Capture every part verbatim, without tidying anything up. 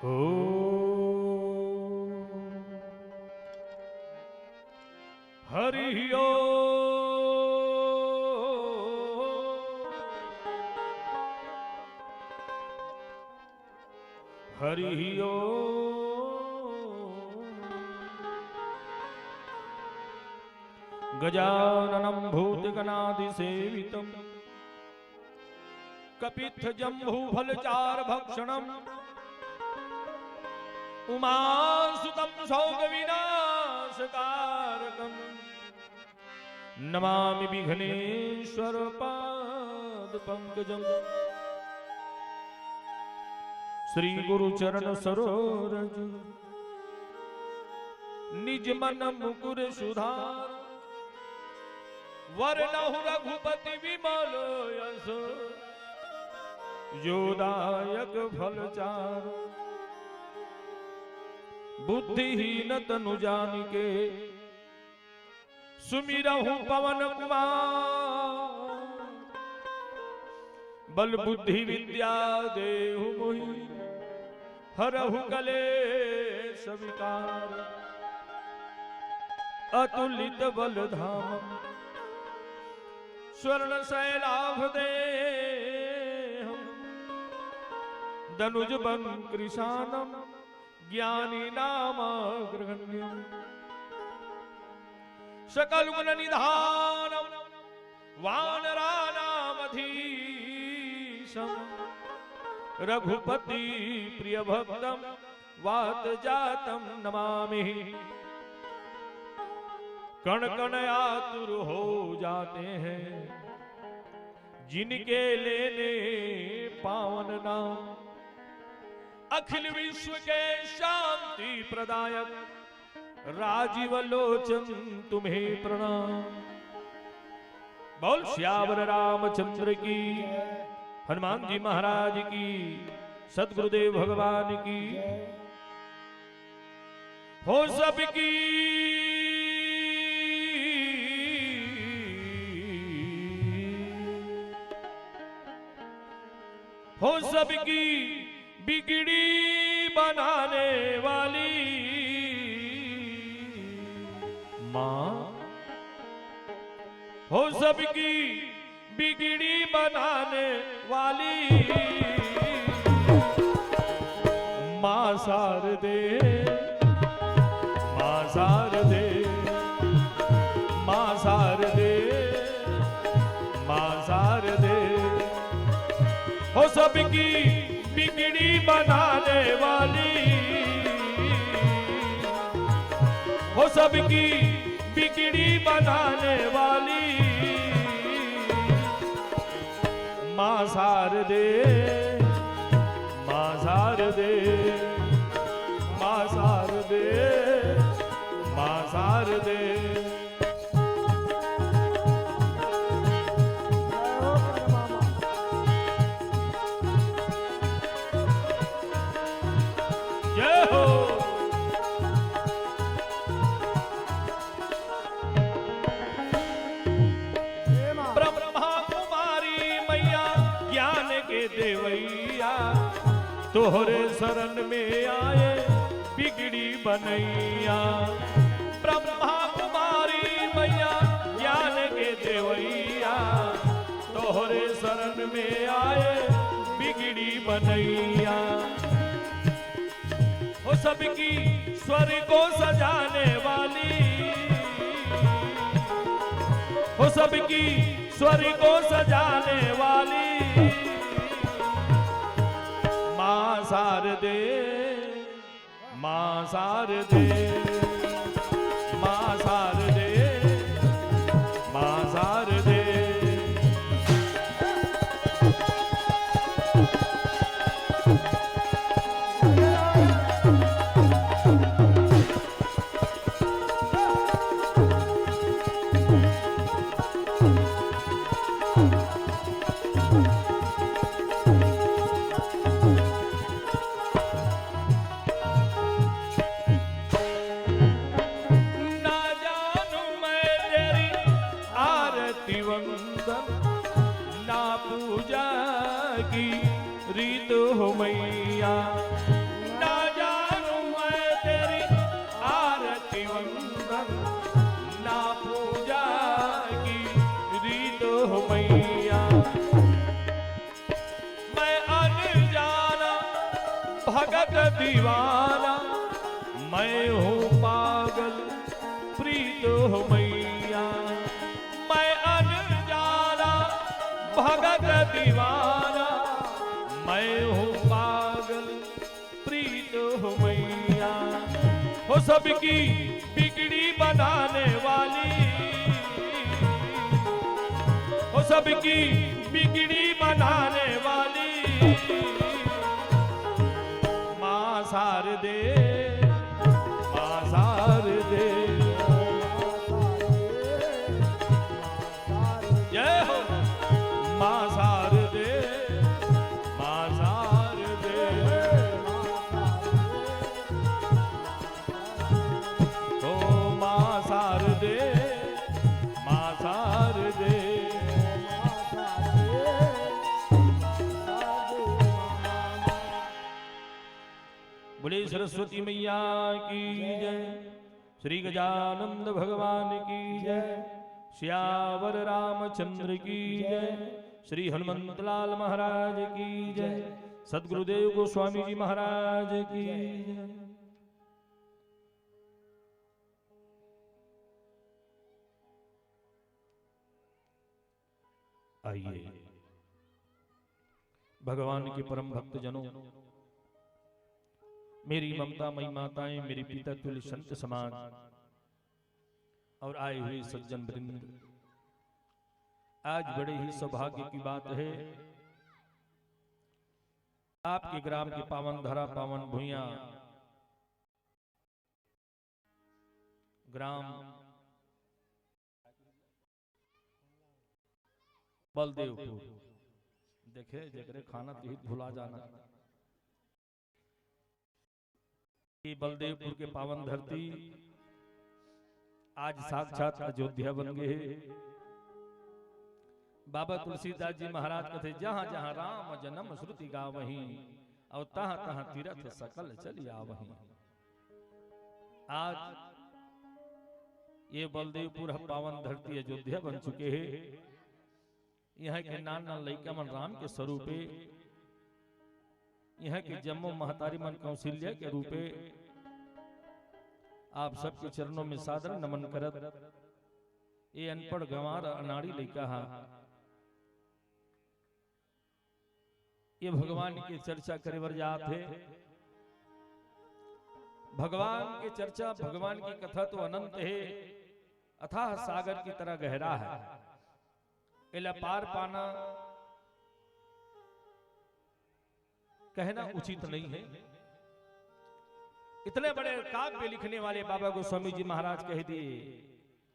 ॐ हरिः ॐ। हरिः ॐ। गजाननं भूतगणादिसेवितम्। कपित्थजम्बूफलचारुभक्षणम्। उमासुतं शोकविनाशकारकम्। नमामि विघ्नेश्वर पाद पंकजम। श्री गुरु चरण सरोरज निज मन मुकुर सुधार। वरनहु रघुपति विमल यश जो दायक फल चार। बुद्धिहीन तनु जानिके सुमिरहु पवन कुमार। बल बुद्धि विद्या देहु मोहि हरहु कलेश विकार। अतुलित बल धाम स्वर्ण शैलाभ देहु दनुज बन कृशानम ज्ञानी नाम अग्रगण्यम। सकल गुण निधानम वानराणामधीशम। रघुपति प्रिय भक्तम वात जातम नमामि। कण कण आतुर हो जाते हैं जिनके लेने पावन नाम। अखिल विश्व के शांति प्रदायक राजीव लोचन तुम्हें प्रणाम। बोल सियावर रामचंद्र की, हनुमान जी महाराज की, सतगुरुदेव भगवान की। हो सबकी, हो सबकी बिगड़ी बनाने वाली माँ, हो सबकी बिगड़ी बनाने वाली माँ शारदे, माँ शारदे, माँ शारदे, माँ शारदे। हो सबकी बिगड़ी बनाने वाली, हो सबकी बिगड़ी बनाने वाली माँ शारदे, माँ शारदे, माँ शारदे, माँ शारदे। जय हो। ब्रह्मा कुमारी मैया ज्ञान के देवैया, तोहरे शरण में आए बिगड़ी बनैया। ब्रह्मा कुमारी मैया ज्ञान के देवैया, तोहरे शरण में आए बिगड़ी बनैया। हो सबकी स्वर को सजाने वाली, हो सबकी स्वर को सजाने वाली माँ शारदे, माँ शारदे, माँ शारदे, माँ शारदे। ना जानू मैं तेरी आरती वंदन, ना पूजा की रीत हो मैया। ना भगत दीवाना, मैं हूँ पागल, प्रीत हो मैया। मैं अनजाना, भगत दीवाना, मैं हूँ पागल, प्रीत हो मैया। हो सबकी बिगड़ी बनाने वाली, हो सबकी बिगड़ी बनाने वाली, माँ शारदे, माँ शारदे। जय हो। माँ शारदे, माँ शारदे। ओ माँ शारदे, माँ शारदे। बोले सरस्वती मैया की जय। श्री गजानंद भगवान की जय। सियावर रामचंद्र की जय। श्री हनुमंतलाल महाराज की जय। सदगुरुदेव गोस्वामी जी महाराज की जय। आइए, भगवान के परम भक्तजनों, मेरी ममता मई माताएं, मेरे पिता तुल्य संत समाज और आए हुए सज्जन वृंद, आज बड़े ही सौभाग्य की बात है, आपके ग्राम की पावन धरा, पावन भुइयां, ग्राम बलदेवपुर। देखे, जेकरे खाना तिही भुला जाना। ये बलदेवपुर के पावन धरती आज साक्षात अयोध्या बन गए हे। बाबा तुलसीदास जी महाराज कथे, "जहाँ जहाँ राम जन्म श्रुति गावहीं, और तहाँ तहाँ तीरथ सकल चलि आवहीं।" आज ये बलदेवपुर ह पावन धरती अयोध्या बन चुके हे। इहाँ के नान नान लइका मन राम के स्वरूप ए, इहाँ के जम्मो महतारी मन कौशल्या के रूप ए। आप सबके चरणों में सादर नमन करत, ये अनपढ़ गंवार अनाड़ी लइका हा, ये भगवान के चर्चा करे बर जात हे। भगवान के चर्चा, भगवान की कथा तो अनंत हे, अथाह सागर की तरह गहरा हे। एला पार पाना कहना उचित नहीं हे। इतने बड़े काव्य लिखने वाले बाबा गोस्वामी जी महाराज कह दिए,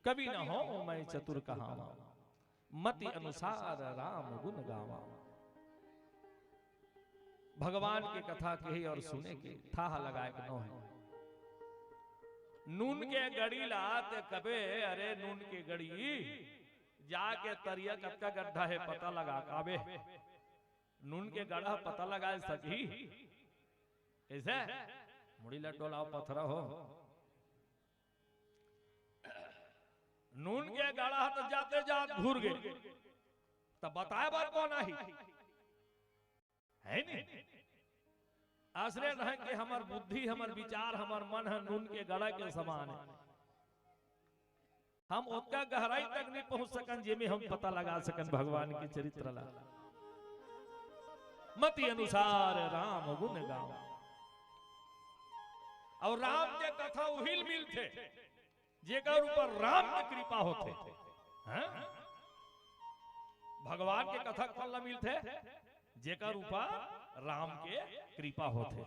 "कवि न होंव मैं चतुर कहावा, मति अनुसार राम गुन गावा।" भगवान के कथा कहे और सुने के थाह लगाए के नोहे। नून के गड़ी ला ते कबे, "अरे नून के गड़ी, जाके तरिया कतका गड्ढा हे पता लगा के आबे।" नून के गड़ा पता लगा सकही? कइसे? मुड़ी ला डोलाव पथरा हो। नून के गड़ा तो जाते जात घूर गे, त बताए बर कोन आही? हे नी? असरे ढंग के हमर बुद्धि, हमर विचार, हमर मन ह नून के गड़ा के समान हे। हम ओतका गहराई तक नहीं पहुंच सकन, जेमे हम पता लगा सकन भगवान के चरित्र ला। मति अनुसार राम गुन गावा। अउ राम के कथा उही ल मिलथे, जेकर ऊपर राम के कृपा होथे। हैं? भगवान के कथा कोन ला मिलथे? जेकर ऊपर राम के कृपा होथे।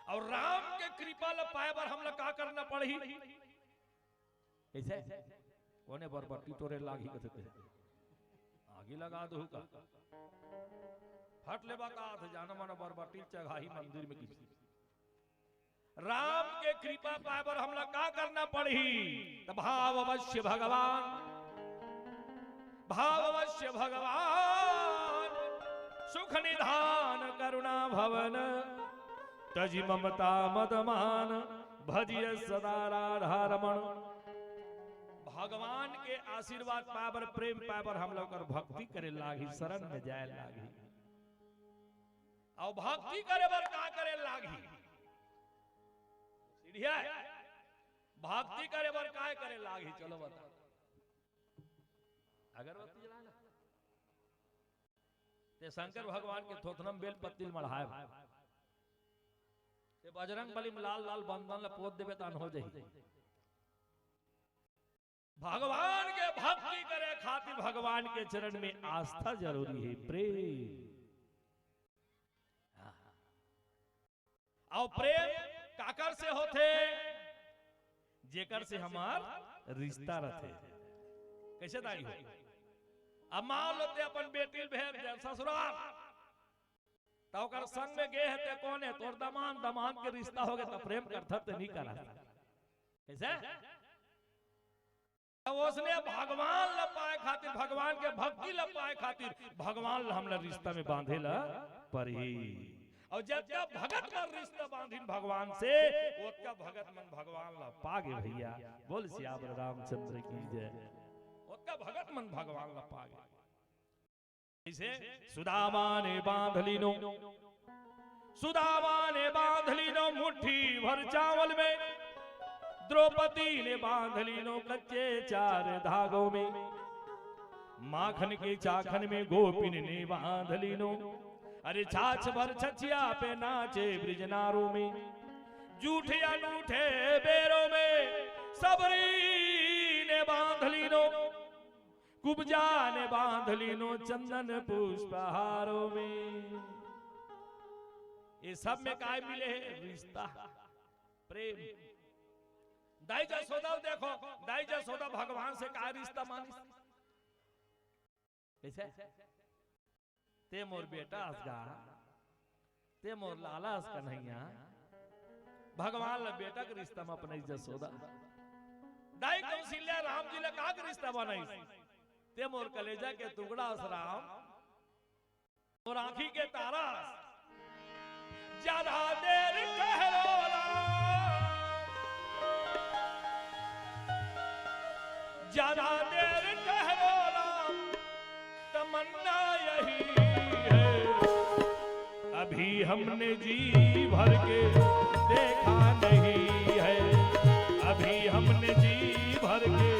अउ राम के कृपा ला पाए बर हमला का करना पड़ही? कइसे? कोने बरबट्टी टोरे लागही कथे ते? आगी लगा दहू का? फट ले बतात, जाना मन बरबट्टी चघाही मंदिर में किसी। राम के कृपा पाए बर हमला का करना पड़ही? त भाव अवश्य भगवान, भाव अवश्य भगवान, सुख निधान करुणा भवन, तजि ममता मद मान, भजिय सदा राधा रमन। भगवान के आशीर्वाद पाए बर, प्रेम पाए बर हमला ओकर भक्ति करे लागही, शरण में जाए लागही। अउ भक्ति करे बर का करे लागही? सीढ़िया, भक्ति करे बर का करे लागही? चलो बता। अगरबत्ती जलाना। ते शंकर भगवान के थोथनम बेल पत्ती ल मढ़ाए भाई। ते बजरंग बली म लाल लाल बंदन ल पोत देबे त अन हो जाही। भगवान के भक्ति करे खातिर भगवान के चरण में आस्था जरूरी हे, प्रेम। हाँ। अउ प्रेम काकर से होथे? जेकर से हमार रिश्ता रथे। कइसे दाई हो? अब मान लो ते अपन बेटी ल भेज दे ससुराल, त ओकर संग में गे हे ते कोन हे? तोर दमांद, दमांद के रिश्ता होगे त प्रेम करथा ते नहीं करा। कइसे? त ओसने भगवान ल पाए खातिर, भगवान के भक्ति ल पाए खातिर भगवान ल हमला रिश्ता में बांधे ल परही। अउ जतका भगत मन रिश्ता बांधिन भगवान से, ओतका भगत मन भगवान ल पागे भैया। बोल सियावर रामचंद्र की जय। ओतका भगत मन भगवान ल पागे। जइसे सुदामा ने बांध लीनो, सुदामा ने बांध लीनो मुट्ठी भर चावल में, द्रौपदी ने बांध लीनो कच्चे चार धागों में, माखन के चाखन में गोपिन ने बांध लीनो, अरे छाछ भर छछिया पे नाचे ब्रजनारों में, जूठे अनूठे बेरों में सबरी ने बांध लीनो, कुब्जा ने बांध लीनो चंदन पुष्पहारों में। ये सब में काय मिले हे? रिश्ता, प्रेम। दाई जसोदा ल देखो, दाई जसोदा भगवान से काय रिश्ता मानिस? कइसे? ते मोर बेटा अस गा, ते मोर लाला अस कन्हैया। भगवान ल बेटा के रिश्ता म अपनाइस जसोदा। दाई कौशल्या राम जी ल का के रिश्ता बनाइस? ते मोर कलेजा के टुकड़ा अस राम, मोर आँखी के तारा अस। ज्यादा देर ठहरो राम, ज्यादा देर ठहरो राम, तमन्ना यही है, अभी हमने जी भर के देखा नहीं है, अभी हमने जी भर के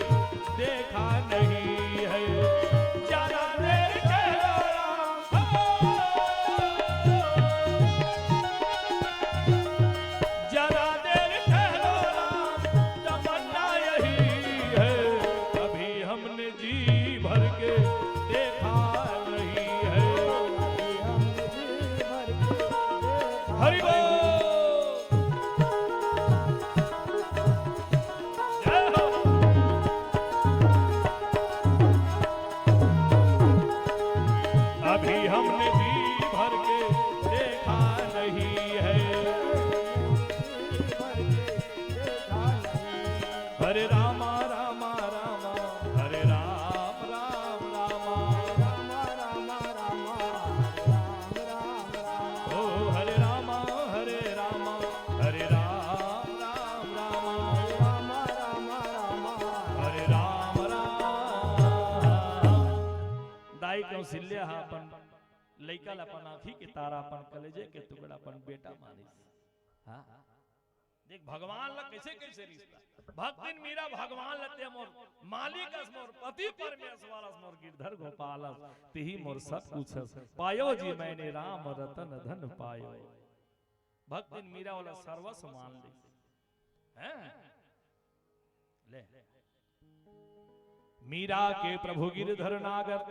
देखा नहीं है। ज्यादा देर ठहरो राम, ज्यादा देर ठहरो राम, तमन्ना यही है, अभी हमने जी भर के देखा नहीं है। हरि बोल। जय हो। अभी हमने जी भर के देखा नहीं है। हरे रामा रामा रामा, हरे राम राम रामा। ओ हरे रामा हरे रामा, हरे राम राम रामा। हरे राम राम। दाई कौशल्या ह अपन लइका ल अपन आँखी के तारा, अपन कलेजे के टुकड़ा, अपन बेटा मानिस। हाँ? देख, भगवान ला कैसे कैसे रिश्ता। भक्तिन मीरा भगवान ला ते मोर मालिक अस, मोर पति परमेश्वर अस, मोर गिरधर गोपाल अस, तिही मोर सब कुछ अस। पायो जी मैंने राम रतन धन पायो। भक्तिन मीरा वाला सर्वस्व मान ले। हैं? ले। मीरा के प्रभु गिरधर नागर,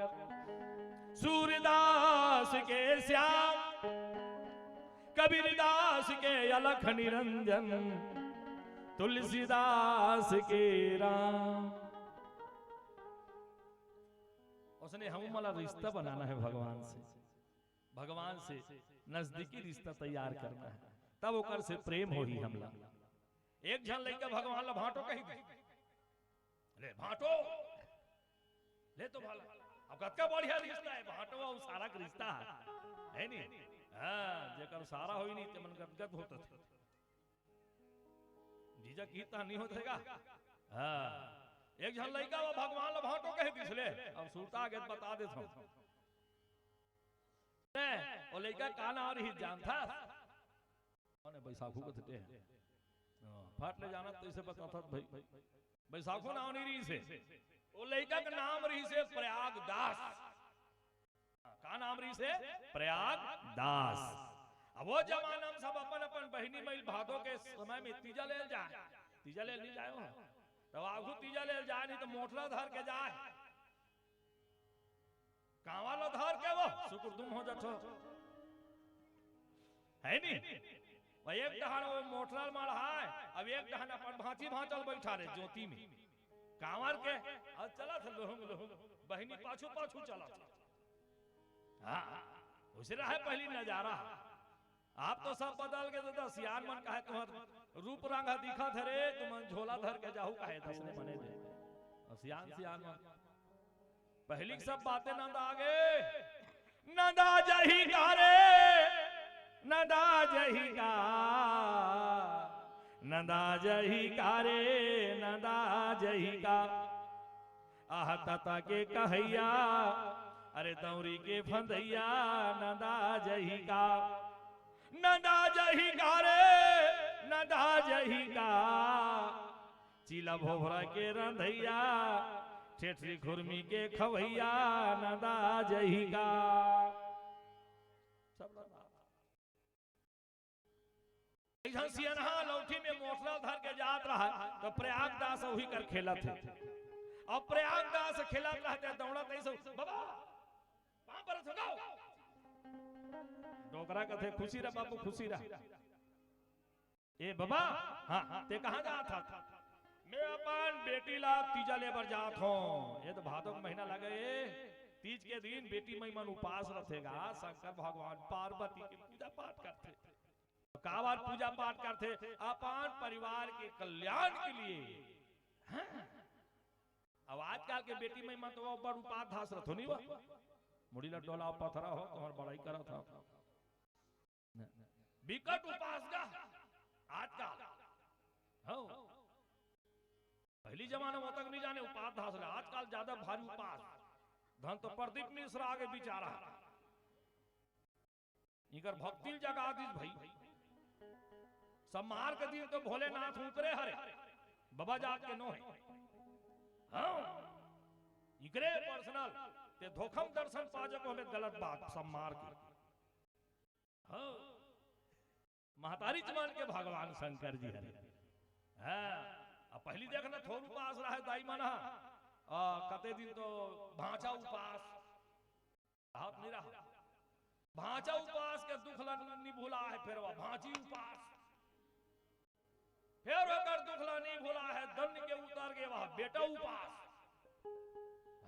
सूरदास के श्याम, कबीरदास के अलख निरंजन, तुलसीदास के राम। उसने हम मला रिश्ता बनाना है भगवान से, भगवान से नजदीकी रिश्ता तैयार करना है, तब ओकर से प्रेम होही हमला। एक झन लइका भगवान ला भांटो कही दे, ले भांटो, ले तो भला। अब कतका बढ़िया रिश्ता है, भांटो अउ सारा के रिश्ता है, है नी? हाँ, जेकर सारा होई नी, ते मन गदगद होत थे। जीजा की ता नहीं होत रहेगा। हाँ, एक झन लइका वो भगवान ला भांटो कहे दिस ले, अब सुरता आगे बता देत हूँ। ओ लइका का नाम रहिस जानथस? कौन है बैसाखू कथे? हाँ, फट ले जानत तइसे बताथस भाई। बैसाखू नाम नइ रहिस हे। ओ लइका के नाम रहिस हे प्रयागदास। हाँ, का नाम रहिस हे? प्रयागदास। अब ओ जमाना म सब अपन अपन बहिनी मइल भादो के समय म तीजा ले ल जाय। तीजा ले ल नइ जाय हो। त आघू तीजा ले ल जाय, नहीं त मोटरा धर के जाय। कांवर ल धर के वो सुकुरदुम हो जाथो। हे नी? वो एक डहन वो मोटरा ल मढ़ाय, अब एक डहन अपन भांची भांचा ल बइठारे जोती म। कांवर के, अउ चलत हे लोहुंग लोहुंग, बहिनी पाछू पाछू चलत हे। हाँ, ओइसे रहय पहिली नजारा। अब तो सब बदल गे दादा, सियान मन कहय तुंहर रूप रंग ह दिखत हे रे, तुमन झोला धर के जाहू कहय दसने मने दे। अउ सियान सियान मन पहिली के सब बातें नंदा गे। नंदा जही का रे, नंदा जही का, नंदा जही का रे, नंदा जही का। आह तता के कहइया, अरे दौरी के फंदइया, नंदा जही का, नंदा जही का रे, नंदा जही का। चीला भोभरा के रंधइया, ठेठरी खुरमी के खवइया, नंदा जही का। सब नंदा। एक झन सियनहा लौठी में मोटरा धर के जात रहय, त प्रयागदास उही कर खेलत हे। अब प्रयागदास खेलत रहय त दौड़त अइसे, "बाबा, पाँव परत हंव।" डोकरा कथे, "खुशी रह बाबू, खुशी रह।" "ए बाबा, हाँ, हाँ, तें कहाँ जात हस?" "मैं अपन बेटी ला तीजा ले बर जात हंव।" ए तो भादो के महीना लगे, तीज के दिन बेटी मई मन उपास रथे गा, शंकर भगवान पार्वती के पूजा पाठ करथे। काबर पूजा पाठ करथे? अपन परिवार के कल्याण के लिए। हाँ। अब आजकल के बेटी मई मन तो वो बड़ उपास धास रथो नहीं वो। मुड़ी ला डोला पथरा हो, तुंहर बड़ाई करत हो। बिकट उपास गा आजकल। हो। पहिली जमाना म ओतक नहीं जाने उपास धास रहे, आजकल ज्यादा भारी उपास। धन तो प्रदीप मिश्रा आगे बिचारा। इकर भक्ति ल जगा दिस भाई। सम्मार के दिन तो भोलेनाथ उतरे हरे, बबा जात के नो हे। हाँ, इकरे personal, तें धोखा म दर्शन पा जको हमें गलत बात, सम्मार के। हाँ, महतारी च मन के भगवान शंकर जी हरे। हाँ, अब पहिली देखना थोर उपास रहे दाई मन ह, आ, कते दिन तो भांचा उपास, हाथ नहीं रहा। भांचा उपास के दुख ला नहीं भुला हे, फेर वो भांची उपास। फेर ओकर दुख ला नहीं भुला हे, दन के उतर गे वो बेटा उपास।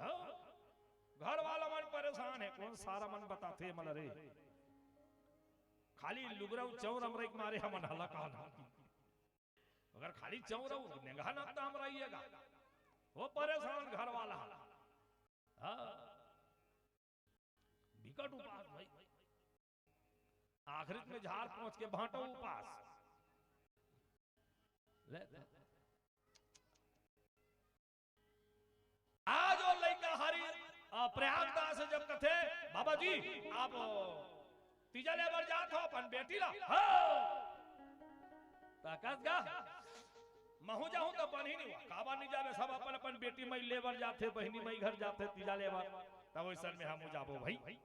हाँ? घर वाला मन परेशान हे, कोन सारा मन बताथे मन रे। खाली लुगरा अउ चौर अमरई के मारे हमन हला कहना। अगर खाली चौर अउ नेंगहा नत्ता अमरई हे गा, वो परेशान घर वाला। हाँ। बिकट उपास भाई। आखिरी में झार पहुंच के भांटो उपास। ले, ले। आज वो लइका हरी, आ, प्रयागदास से जब कथे, "बाबा जी, आप, ओ, तीजा ले बर जात हो अपन बेटी ला?" हाँ। त कस गा, "महू जाहूं त बनही नहीं हुआ।" "काबर नहीं जाबे, सब अपन अपन बेटी मई ले बर जाथे, बहिनी मई घर जाथे तीजा ले बर, तब वइसन में हमू जाबो भाई।"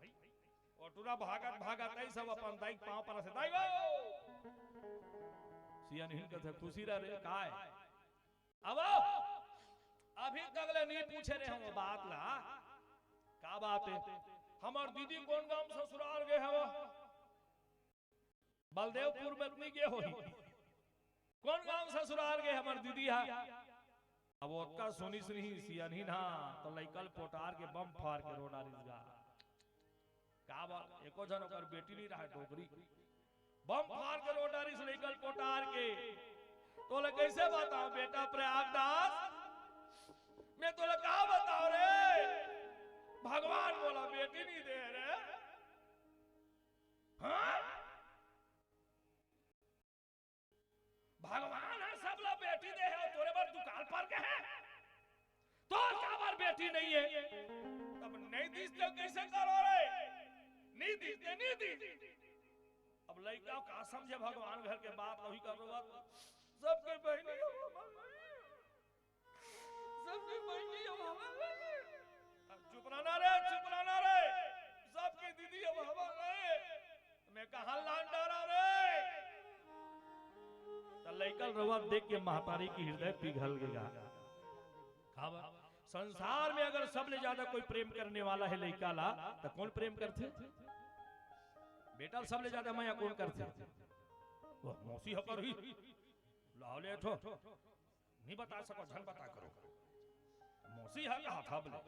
ओ टूरा भागत भागत आई सब अपन दाई के पांव पर से, "दाई वो।" सियानहिन कथे, "खुशी रह रे, काय?" अब अभी तक ले नहीं पूछे रे हम बात ला। का बात हे? हमर दीदी कोन गांव ससुराल गे हवय? बलदेवपुर में नहीं गे होही। कोन गांव ससुराल गे हमर दीदी हा? अब ओतका सुनिस नहीं सियानहिन हा, तो लइका ल पोटार के बम फार के रो डारिस गा। का बात, एको झन ओकर बेटी नहीं रहा डोकरी। बम फार के रो डारिस लइका ल पोटार के। तोला कैसे बताओ बेटा प्रयागदास? मैं तोला का बताओ रे? भगवान मोला बेटी नहीं दे रे। हाँ? भगवान ह सबला बेटी दे हे, तोरे बर दुकाल पर के हे, तोर काबर बेटी नहीं हे? तब नहीं दिस तो कैसे करो रे? नी दी, देनी दी। अब लइका का समझे भगवान, घर के बात नहीं कर रहा। सबके बहिनी अब हमार नहीं। सबके बहिनी अब हमार नहीं। चुप रहना रे, चुप रहना रे। सबके दीदी अब हमार नहीं। मैं कहा लान डारा रे। त लइका ल रोवत देख के महतारी के हृदय पिघल गे गा। काबर? संसार में अगर सबले ज्यादा कोई प्रेम करने वाला हे लइका ला, त कोन प्रेम करथे? बेटा ल सबले ज्यादा मया कोन करथे? वो मौसी ह करही। लाव ले थो। नहीं बता सको, झन बता करो। मौसी ह कहा था बोले।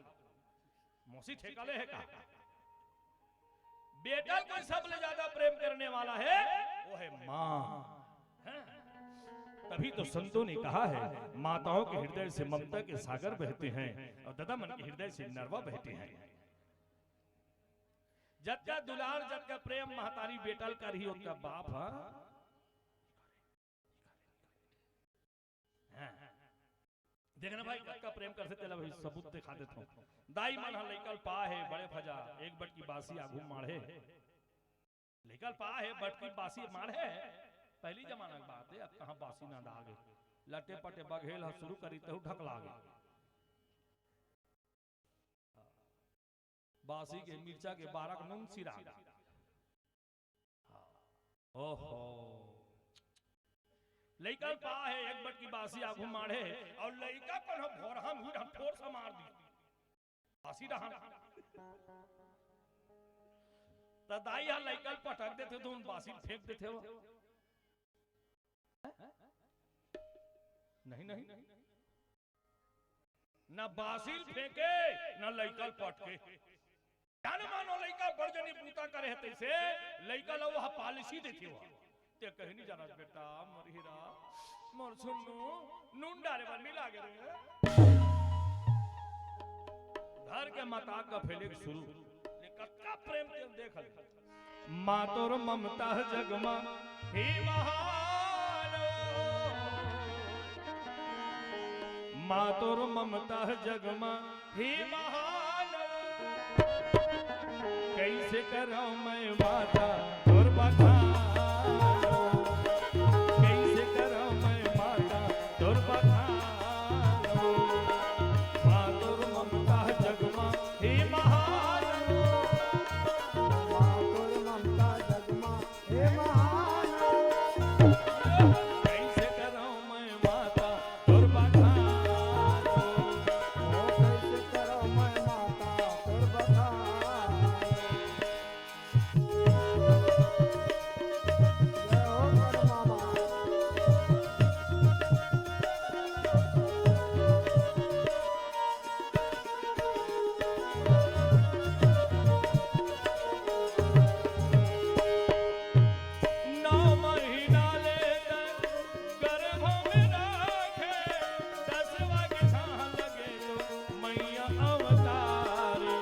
मौसी ठेका ले हे का? बेटा ल कोई सबले ज्यादा प्रेम करने वाला हे, वो हे माँ। हैं? तभी तो संतों ने कहा है, माताओं के हृदय से ममता के सागर बहते हैं और ददा मन के हृदय से नरवा बहते हैं। जतका दुलार, जतका प्रेम महतारी बेटा ल करही, ओतका बाप ह। हैं? देखना भाई, कतका प्रेम करथे, तेला भाई सबूत दिखा देथों। दाई मन ह लइका ल पा हे, बड़े भजा, एक बटकी बासी आघू माढ़े। लइका ल पा हे, बटकी बासी माढ़े। पहली जमाना के बात हे, अब कहाँ बासी ना दागे। लटे पटे बघेल ह शुरू करी, तहू ढकला गे। बासी के मिर्चा के बारक नून सिरा गे। ओहो। लइका ल पा हे, एक बटकी बासी आघू माढ़े, अउ लइका कोन ह भोरहा मुंह ठोर सा मार दी। बासी डहान। त दाई ह लइका ल पटक देथे, त उन बासी ल फेंक देथे वो। नहीं, नहीं। ना बासी ल फेंके, ना लइका ल पटके। जान मानो लइका बड़ जनी बूता करे हे तइसे, लइका ल वो ह पालिसी देथे वो। ते कहीं नहीं जाना बेटा, मोर हीरा, मोर छुन्नू, नून डारे बर मिला गे रे। घर के मताक का फेले के शुरू। ले कतका प्रेम के देख ले। माँ तोर ममता जग मा हे महान। माँ तोर ममता जग मा हे महान। कइसे करँव मैं माता तोर बखान। कइसे करँव मैं माता तोर बखान। माँ तोर ममता जग मा हे महान। माँ तोर ममता जग मा हे महान। कइसे करँव मैं माता तोर बखान। ओ कइसे करँव मैं माता तोर बखान। जय हो गणेश बाबा। नौ महीना ले तक गर्भ में राखे, दसवाँ के छाह लगे तो मैया अवतारी,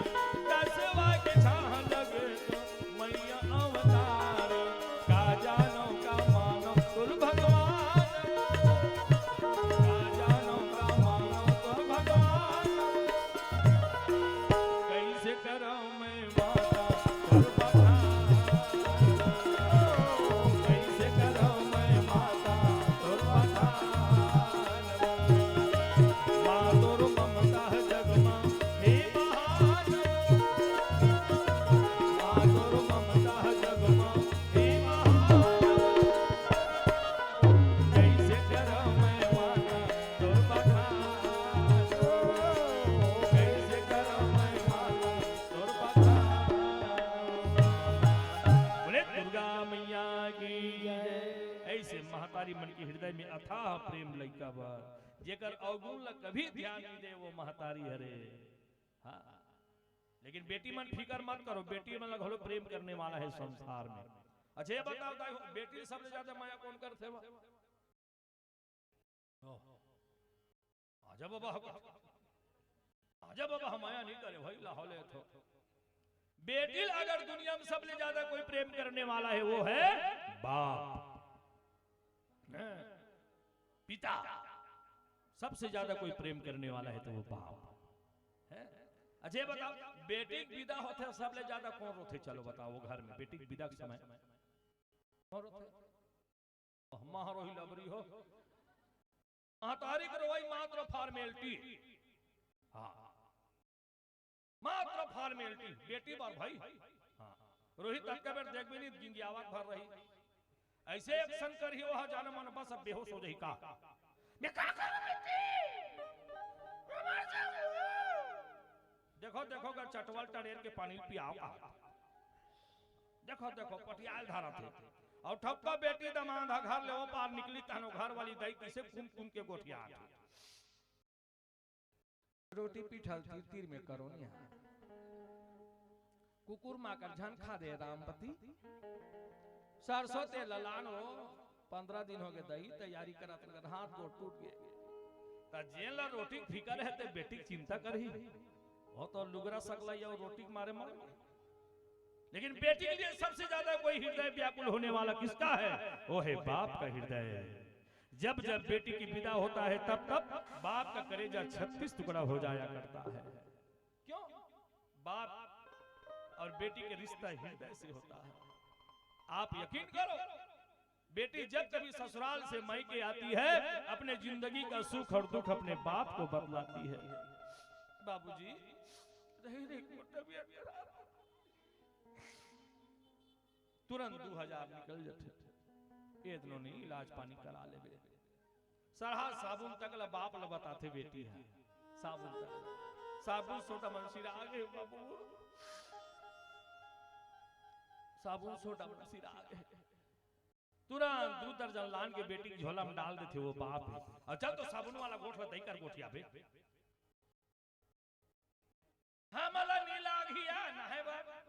दसवाँ के छाह लगे तो मैया अवतारी। का जानव का मानव तोर भगवान, का जानव का मानव तोर भगवान। कइसे करँव मैं माता तोर बखान। कइसे करँव मैं माता तोर बखान। माँ तोर ममता जग मा हे महान। माँ तोर ममता जग मा हे महान। कइसे करँव मैं माता तोर बखान। कइसे करँव मैं माता तोर बखान। बोले दुर्गा मैया की जय। अइसे महतारी मन के हृदय में अथाह प्रेम लइका बर, जेकर अवगुण ला कभी ध्यान नहीं दे, वो महतारी हरे। हाँ, लेकिन बेटी मन फिकर मत करो, बेटी मन ला घलो प्रेम करने वाला हे संसार में। अच्छा, ये बताओ दाई हो, बेटी सबले ज्यादा मया कोन करथे बा? ओह। आजा बाबा, आजा बाबा, हम मया नहीं करे भाई, लाहौले थो। बेटी ल अगर दुनिया में सबले ज्यादा कोई प्रेम करने वाला हे, वो हे बाप। हैं? पिता। सबसे ज्यादा कोई प्रेम करने वाला हे तो वो बाप हे। अच्छा, ये बताओ, बेटी के विदा होथे, सबले ज्यादा कौन रोथे? चलो बताओ, वो घर में बेटी के विदा के समय कौन रोथे? अम्मा हो, रोही लबरी हो। महतारी के रोवई मात्र फॉर्मेलिटी। हाँ, मात्र फॉर्मेलिटी। बेटी बर भाई। हाँ, रोही ततका बेर देखबे नहीं, गिंगियावत भर रही। ऐसे एक्शन करही, वह जाना मन बस अब बेहोश हो जाही का। मैं का करूं बेटी? देखो, देखो, अगर चटवल टड़ेर के पानी पियाव का। देखो, देखो, पटियाल धारा थे। और ठपका बेटी दमांद ह घर ले ओ पार निकली, तहनो घर वाली दाई किसे कुम कुम के गोठिया आथे। रोटी पीठल तीर तीर में करो निया। कुकुर माकर झन खा दे रामपति। सरसों तेल लान हो, पंद्रह दिन हो गए दही तैयारी करत करत हाथ गोड़ टूट गए। त जेन ला रोटी के फिकर है ते बेटी के चिंता करही। वो तो लुगरा सकला या रोटी के मारे मर गए। लेकिन बेटी के लिए सबसे ज्यादा कोई हृदय व्याकुल होने वाला किसका है? वो है बाप का हृदय। जब जब बेटी की विदा होता है, तब तब बाप का कलेजा छत्तीस टुकड़ा हो जाया करता है। क्यों? बाप और बेटी के रिश्ता हृदय से होता है। आप यकीन करो, बेटी जब कभी ससुराल से मायके आती है, अपने जिंदगी का सुख और दुख अपने बाप को बतलाती है। बाबूजी, रही रही मोर तबीयत खराब। तुरंत दू हजार निकल जाथे। एतनो नहीं, इलाज पानी करा लेबे। सरहा साबुन तक ला बाप ला बताथे बेटी ह। साबुन तक ला। साबुन सोटा मन सिरा गे बाबू। साबुन सोटा मन सिरा गे। तुरंत दू दर्जन लान के बेटी के झोला में डाल देथे वो बाप ह। और चल तो साबुन वाला गोठ ला दई कर गोठिया बे। हमला नी लागही या, ना है बाप।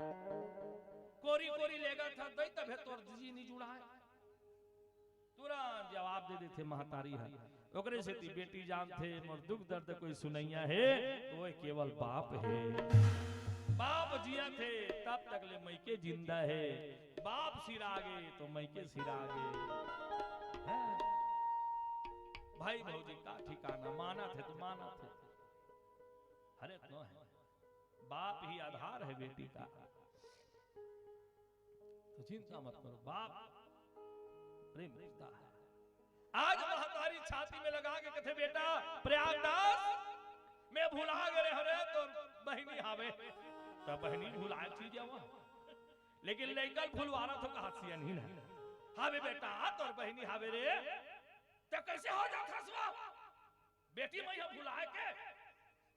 कोरी कोरी लेगा था, दई तभे तोर जी नी जुड़ाए। तुरंत जवाब दे देथे महतारी ह। ओकरे सेती बेटी जानथे, मोर दुख दर्द कोई सुनैया हे, तो वो केवल बाप हे। बाप जियत हे, तब तक ले मइके जिंदा हे। बाप सिरा गे, तो मइके सिरा गे। हैं? भाई भौजी का ठिकाना, मानत हे तो मानत हे। हरे तो है। बाप ही आधार है बेटी का। तो चिंता मत करो, बाप प्रेम करता है। आज महतारी छाती में लगा के कथे, "बेटा प्रयागदास में भुला गे रेहे हरे, तोर बहिनी हावे।" त बहिनी भुलाए चीज है वो। लेकिन लइका ल भुलवाना तो कहा सियन ही ना। "हावे बेटा, तोर बहिनी हावे रे।" त कैसे हो जात हस वो? बेटी मइहा भुलाए के?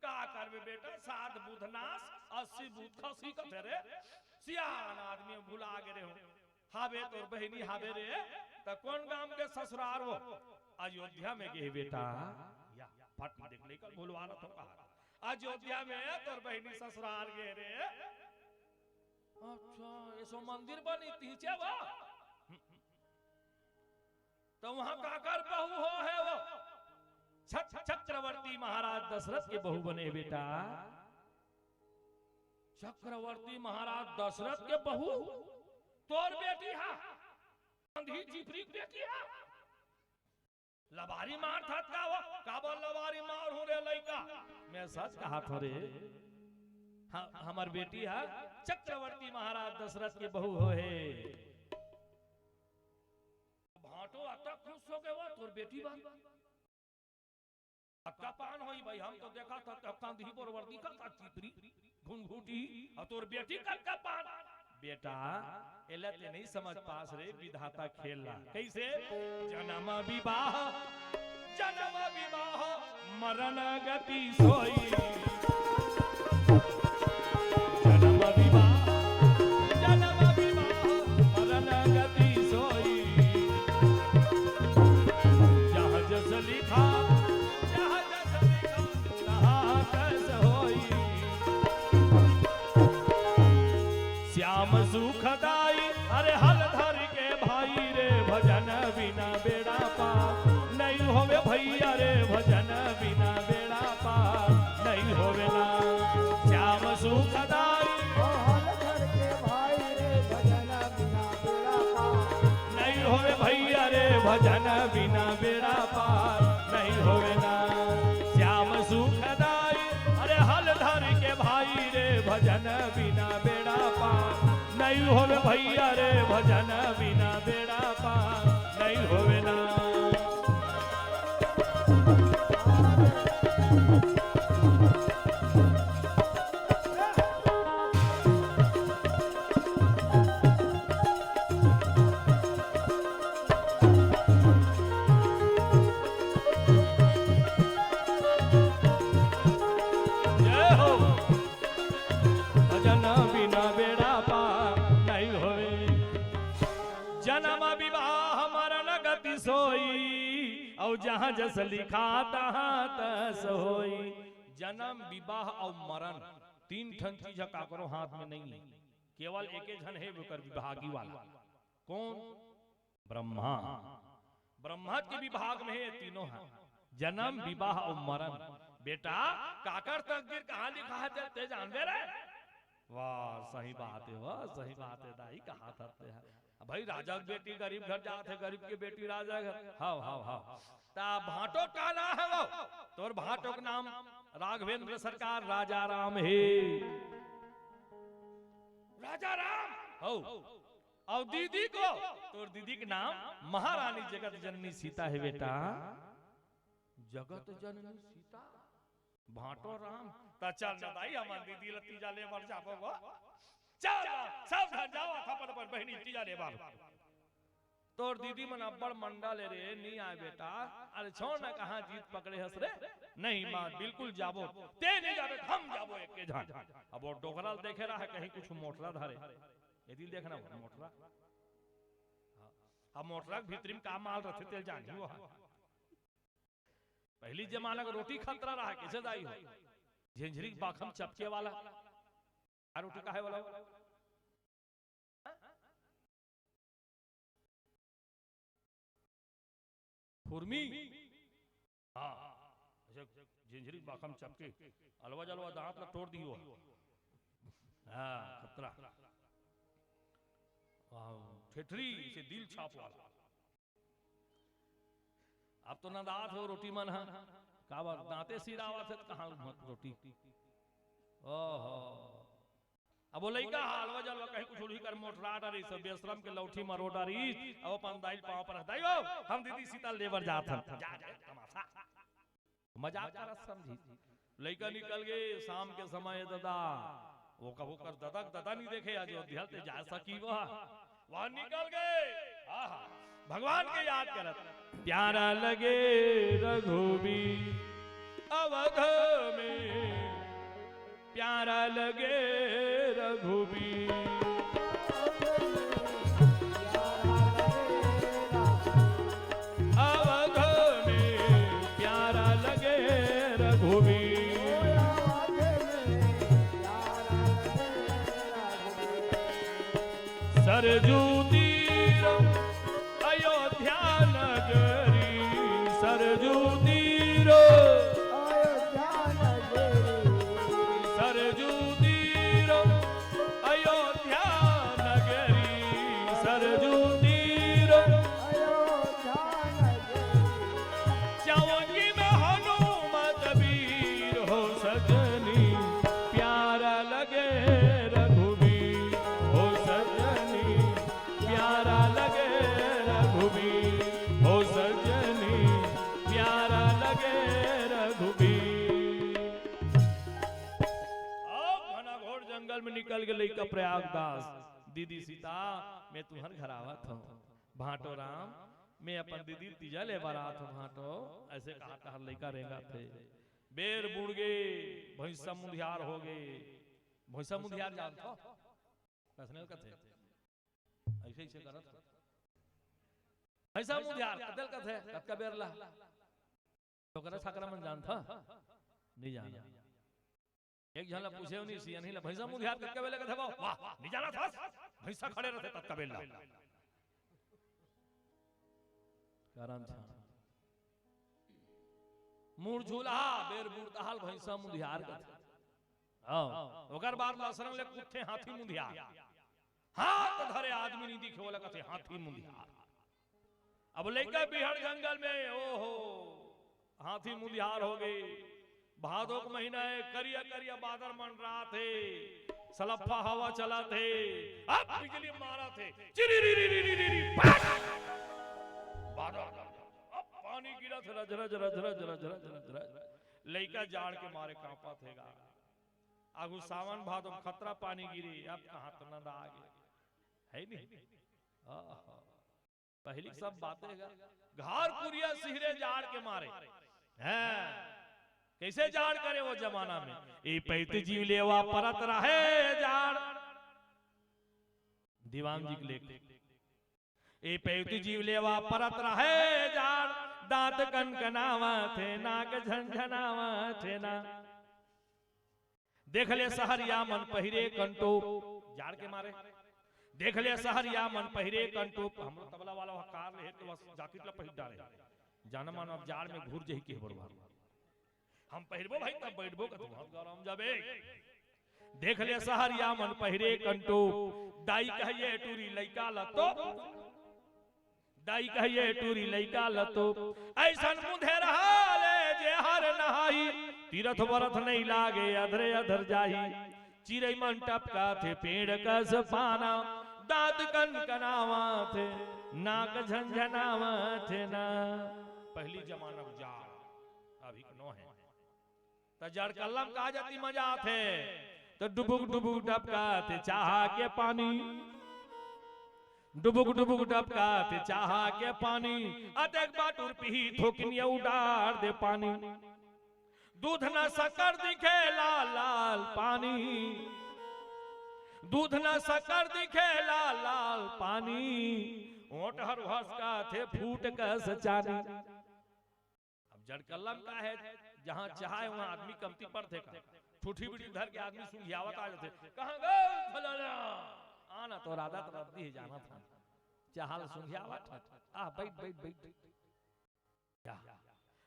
का करबे बेटा, सात बुध नास, अस्सी बुध खसी कथे रे। सियान आदमी भुला गे रेहे हो। हावे तोर बहिनी हावे रे, त कौन गांव के ससुरार वो? अयोध्या में गे बेटा। या, फट देख ले, कल भुलवा न तो कहा। अयोध्या में तोर बहिनी ससुरार गे रे। अच्छा, एसो मंदिर बनी तीचे बा? तो वहां काकर बहू हो है वो? छक-, चक्रवर्ती महाराज दशरथ के बहू बने बेटा। चक्रवर्ती महाराज दशरथ के बहू तोर बेटी हा? अंधी चिपरी के बेटी हा? लबारी मार था का वो? काबर लबारी मार हूं रे लइका? मैं सच कहा थो रे। हाँ, हमर बेटी हा चक्रवर्ती महाराज दशरथ के बहू हो हे। भांटो अतक खुश हो गए वो तोर बेटी बा। अक्का पान होई भाई, हम तो देखा था कि अक्का दी बरोबर दिखा था चिपरी, घुंघूटी, और तोर बेटी का अक्का पान। बेटा, एला ते नहीं समझ पास रे विधाता खेल ला। कैसे? जन्म विवाह, जन्म विवाह, मरण गति सोई। जन्म विवाह, जन्म विवाह, मरण गति सोई। जहाँ जस लिखा, जहाँ जस लिखा, तहाँ तस होई। श्याम सुखदाई, अरे हल धर के भाई रे, भजन बिना बेड़ा पार। नहीं होवे भैया रे, भजन बिना बेड़ा पार। नहीं होवे ना श्याम सुखदाई। ओ हल धर के भाई रे, भजन बिना बेड़ा पार। नहीं होवे भैया रे, भजन बिना बेड़ा पार। नहीं होवे ना श्याम सुखदाई। अरे हल धर के भाई होवे भैया रे, भजन बिना बेड़ा पार नहीं होवे ना। जय हो। भजन बिना बेड़ा पार नहीं होवे। जन्म विवाह मरण गति सोई, अउ जहाँ जस लिखा तहाँ तस होई। जन्म, विवाह अउ मरण, तीन ठन चीज ह काकरो हाथ में नहीं है। केवल एके झन हे ओकर विभागी वाला। कौन? ब्रह्मा। ब्रह्मा के विभाग में हे तीनों ह, जन्म, विवाह अउ मरण। बेटा, काकर तकदीर कहाँ लिखा हे, ते, ते जानबे रे? वाह, सही बात हे, वाह, सही बात हे, दाई, कहा था ते ह। अब भाई, राजा के बेटी गरीब घर जात हे, गरीब के बेटी राजा घर। हाव, हाव, हाव। ता भांटो का नाम हे वो? तोर भांटो के नाम राघवेंद्र सरकार राजा राम हे। राजा राम। हो। अउ दीदी को, तोर दीदी के नाम महारानी जगत जननी सीता हे बेटा। जगत जननी सीता, भांटो राम। त चल न दाई, हमन दीदी ल तीजा ले बर जाबो गो। चल न, सब झन जावत अपन अपन बहिनी तीजा ले बर। तोर दीदी मन अब्बड़ मंडा ले रे, नी आय बेटा। अरे छोड़ न, कहाँ जीत पकड़े हस रे। नहीं माँ, बिल्कुल जाबो। ते नी जाबे, हम जाबो एके झन। अब वो डोकरा ल देखे रहा, कहीं कुछ मोटरा धरे। एती देखना मोटरा। हाँ। अब मोटरा के भीतरी में का माल रथे, तेल जानी वो ह। पहली जमाना के रोटी खतरा रहा, कैसे दाई हो? झिंझरी के बाखम चपके वाला। आ रोटी काहे वाला? खुरमी। हाँ, ऐसे झिंझरी बाखम चपके, अलवा जलवा दांत ला तोड़ दियो। हाँ, खतरा। हाँ, ठेठरी से दिल छाप वाला। अब तो नंदात हो रोटी मन ह, काबर दांते सिरावत हे, त कहाँ उठत रोटी। ओहो। अब वो लइका ह, अलवा जलवा कहीं कुछ उल्ही कर मोटरा डारिस, सब बेशरम के लौठी मरो डारिस, अब अपन दाई ल पाँव पर, "दाई हो, हम दीदी सीता ल ले बर जात हन।" जा, जा, तमाशा। मजाक करत समझी। लइका निकल गे, शाम के समय ददा, वो कभू कर ददा के ददा नी देखे, अयोध्या ते जा सकी वो। वहाँ निकल गे। आहा, भगवान के याद करत। प्यारा लगे रघुबीर अवध में, प्यारा लगे रघुबीर अवध में, प्यारा लगे रघुबीर। सरजू तीर अयोध्या नगरी, सरजू तीर, अयोध्या नगरी। सरजू तीर अयोध्या नगरी, सरजू तीर अयोध्या नगरी। चौकी में हनुमत वीर हो सजनी, प्यारा लगे रघुबीर हो सजनी, प्यारा लगे रघुबीर हो सजनी, प्यारा लगे रघुबीर। अब घना घोर जंगल में निकल गे लइका प्रयागदास। दीदी सीता, मैं तुम्हर घर आवत हूँ। भांटो राम, मैं अपन दीदी तीजा ले बर आत हूँ भांटो। ऐसे कहा तहर लइका रेंगत हे। बेर बुड़ गे, भैंसा मुंधियार हो गे। भैंसा मुंधियार जानथो? कइसने कथे? ऐसे, ऐसे करत। भैंसा मुंधियार, कतेल कथे, कतका बेर ला? डोकरा छाकरा मन जानथा? नहीं जाना। एक झन ला पूछे नहीं, सियनही ला, "भैंसा मुंधियार कतका बेर ले कथे वो?" "वाह, नहीं जाना था? भैंसा खड़े रहते ततका बेर ला।" कारण था। मुरझुलहा बेर बुड़ताहल भैंसा मुंधियार कथे। हाँ, ओकर बाद लसरंग ले कुत्थे हाथी मुंधियार। हाथ धरे आदमी नहीं दिखे, ओला कथे हाथी मुंधियार। अब लइका बिहड़ जंगल में, ओहो, हाथी मुंधियार हो गे। भादो के महीना हे, करिया करिया बादर मंडरात हे। सलफ्फा हवा चलत हे, अब बिजली मारत हे, चिरी री री री री री री, पट! बादल। अब पानी गिरत हे, रज रज रज रज रज रज रज रज। लइका जाड़ के मारे कांपत हे गा। आगू सावन भादो म खतरा पानी गिरी, अब कहाँ तो नंद आगे। है नहीं? आहा। पहिली सब बातें गा। घर कुरिया सिहरे जाड़ के मारे। हैं। कैसे जाड़ करे वो जमाना में? ए पैती जीव लेवा परत रहे जाड़। दीवान जी के लेख। ए पैती जीव लेवा परत रहे जाड़, दांत कनकनावत हे, नाक झनझनावत हे ना। देख ले सहरिया मन पहिरे कंटोप, जाड़ के मारे। देख ले सहरिया मन पहिरे कंटोप, हमरो तबला वाला वह कार ले हे तो बस जाकिट ला पहिर डारे। जाना मानो अब जाड़ में घूर जही के बड़वा। हम पहिरबो भाई, तब बैठबो, कतहूँ बहुत गरम जाबे। देख ले सहरिया मन पहिरे कंटोप, दाई कहिए टूरी लइका ल तो, दाई कहिए टूरी लइका ल तो, अइसन मुंधे रहा ले जे हर नहाई, तीरथ बरथ नहीं लागे अधरे अधर जाही। चिरई मन टपकाथे पेड़ कस पाना, दांत कनकनावथे, नाक झनझनावथे ना। पहिली जमाना के जाड़, अभी के नो हे। त जड़कल्ला म का जाति मजा आथे? त डुबुक डुबुक टपकाथे चाहा के पानी, डुबुक डुबुक टपकाथे चाहा के पानी, अतेक बाटुर पीही थोकिनिया उडार दे पानी। दूध न शक्कर दिखे लाल लाल पानी, दूध न शक्कर दिखे लाल लाल पानी, ओंट हर भसकाथे फूट कस चानी। अब जड़कल्ला म का हे, जहाँ चाहे वहाँ आदमी कमती पड़थे का? ठूठी बीड़ी धर के आदमी सुंघियावत आ जाथे, कहाँ गए फलाना? आना तो राधा तो रद्दी हे, जाना था। चाहल सुंघियावत, आ, बैठ, बैठ, बैठ। क्या?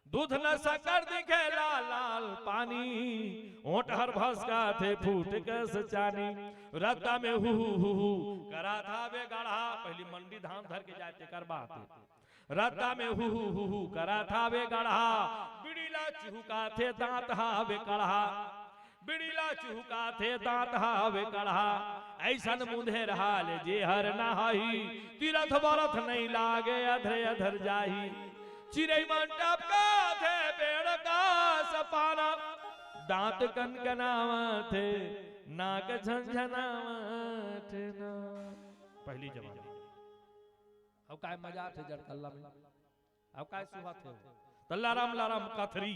दूध न शक्कर दिखे लाल लाल पानी, ओंट हर भसकाथे फूट कस चानी। रद्दा में हु हु हु हु करा था बे गढ़ा, पहिली मंडी धान धर के जाए तेकर बात। रद्दा में हु हु हु हु करा था बे गढ़ा, बिड़ीला चुहुकाथे दांत हावे कढ़ा, बिड़ीला चुहुकाथे दांत हावे कढ़ा। अइसन मुंधे रहा ले जे हर नहाही, तीरथ बरथ नहीं लागे अधरे अधर जाही। चिरई मन टपकाथे पेड़ कस पाना, दांत कनकनावथे, नाक झनझनावथे ना। पहिली जमाना। अब काय मजा आथे जड़कल्ला में, अब काय सुहाथे। त लरम लरम कथरी,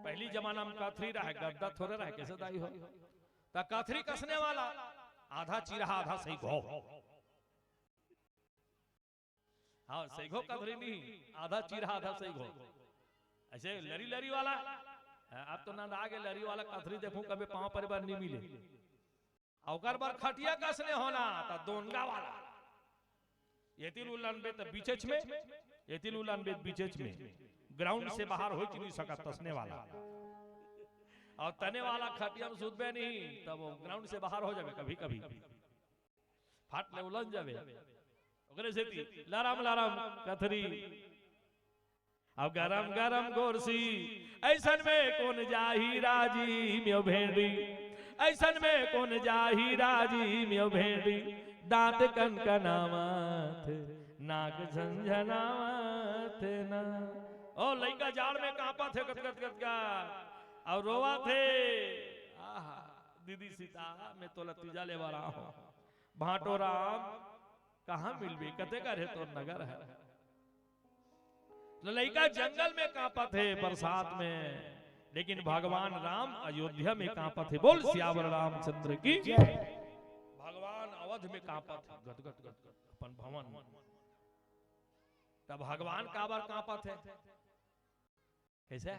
पहिली जमाना म कथरी रहे, गद्दा थोरे रहे, कइसे दाई हो? त कथरी कसने वाला, आधा चिरहा आधा सइघो। हाँ, सइघो कथरी नहीं, आधा चिरहा आधा सइघो। अइसे लरी लरी वाला, हाँ, अब तो नंद आगे लरी वाला कथरी देखहूँ, कभी पाँव परे बर नहीं मिले। अउ ओकर बर खटिया कसने होना, त दोनगा वाला। एती ल उलन बे त बीचेच में, एती ल उलन बे त बीचेच में। ग्राउंड से बाहर होइच नहीं सकत तसने वाला। अउ तने वाला खटिया म सुतबे नहीं, तब वो ग्राउंड से बाहर हो जाबे कभी कभी। फाट ले उलन जाबे। ओकरे सेती लरम लरम कथरी। अब गरम गरम गोरसी, अइसन में कोन जाही राजी म्यो भेंडी, अइसन में कोन जाही राजी म्यो भेंडी, दांत कनकनावथे, नाक झनझनावथे ना। ओ लइका जाड़ में कांपथे गदगद गदगद, अउ रोवथे, आहा, दीदी सीता, मैं तोला तीजा ले बर आहूं। भांटो राम, कहाँ मिलबे? कते कर हे तोर नगर हे? त लइका जंगल में कांपत हे बरसात में, लेकिन भगवान राम अयोध्या में कांपत हे। बोल सियावर रामचंद्र की। भगवान अवध में कांपत हे, गदगद गदगद अपन भवन। त भगवान काबर कांपत हे? कइसे?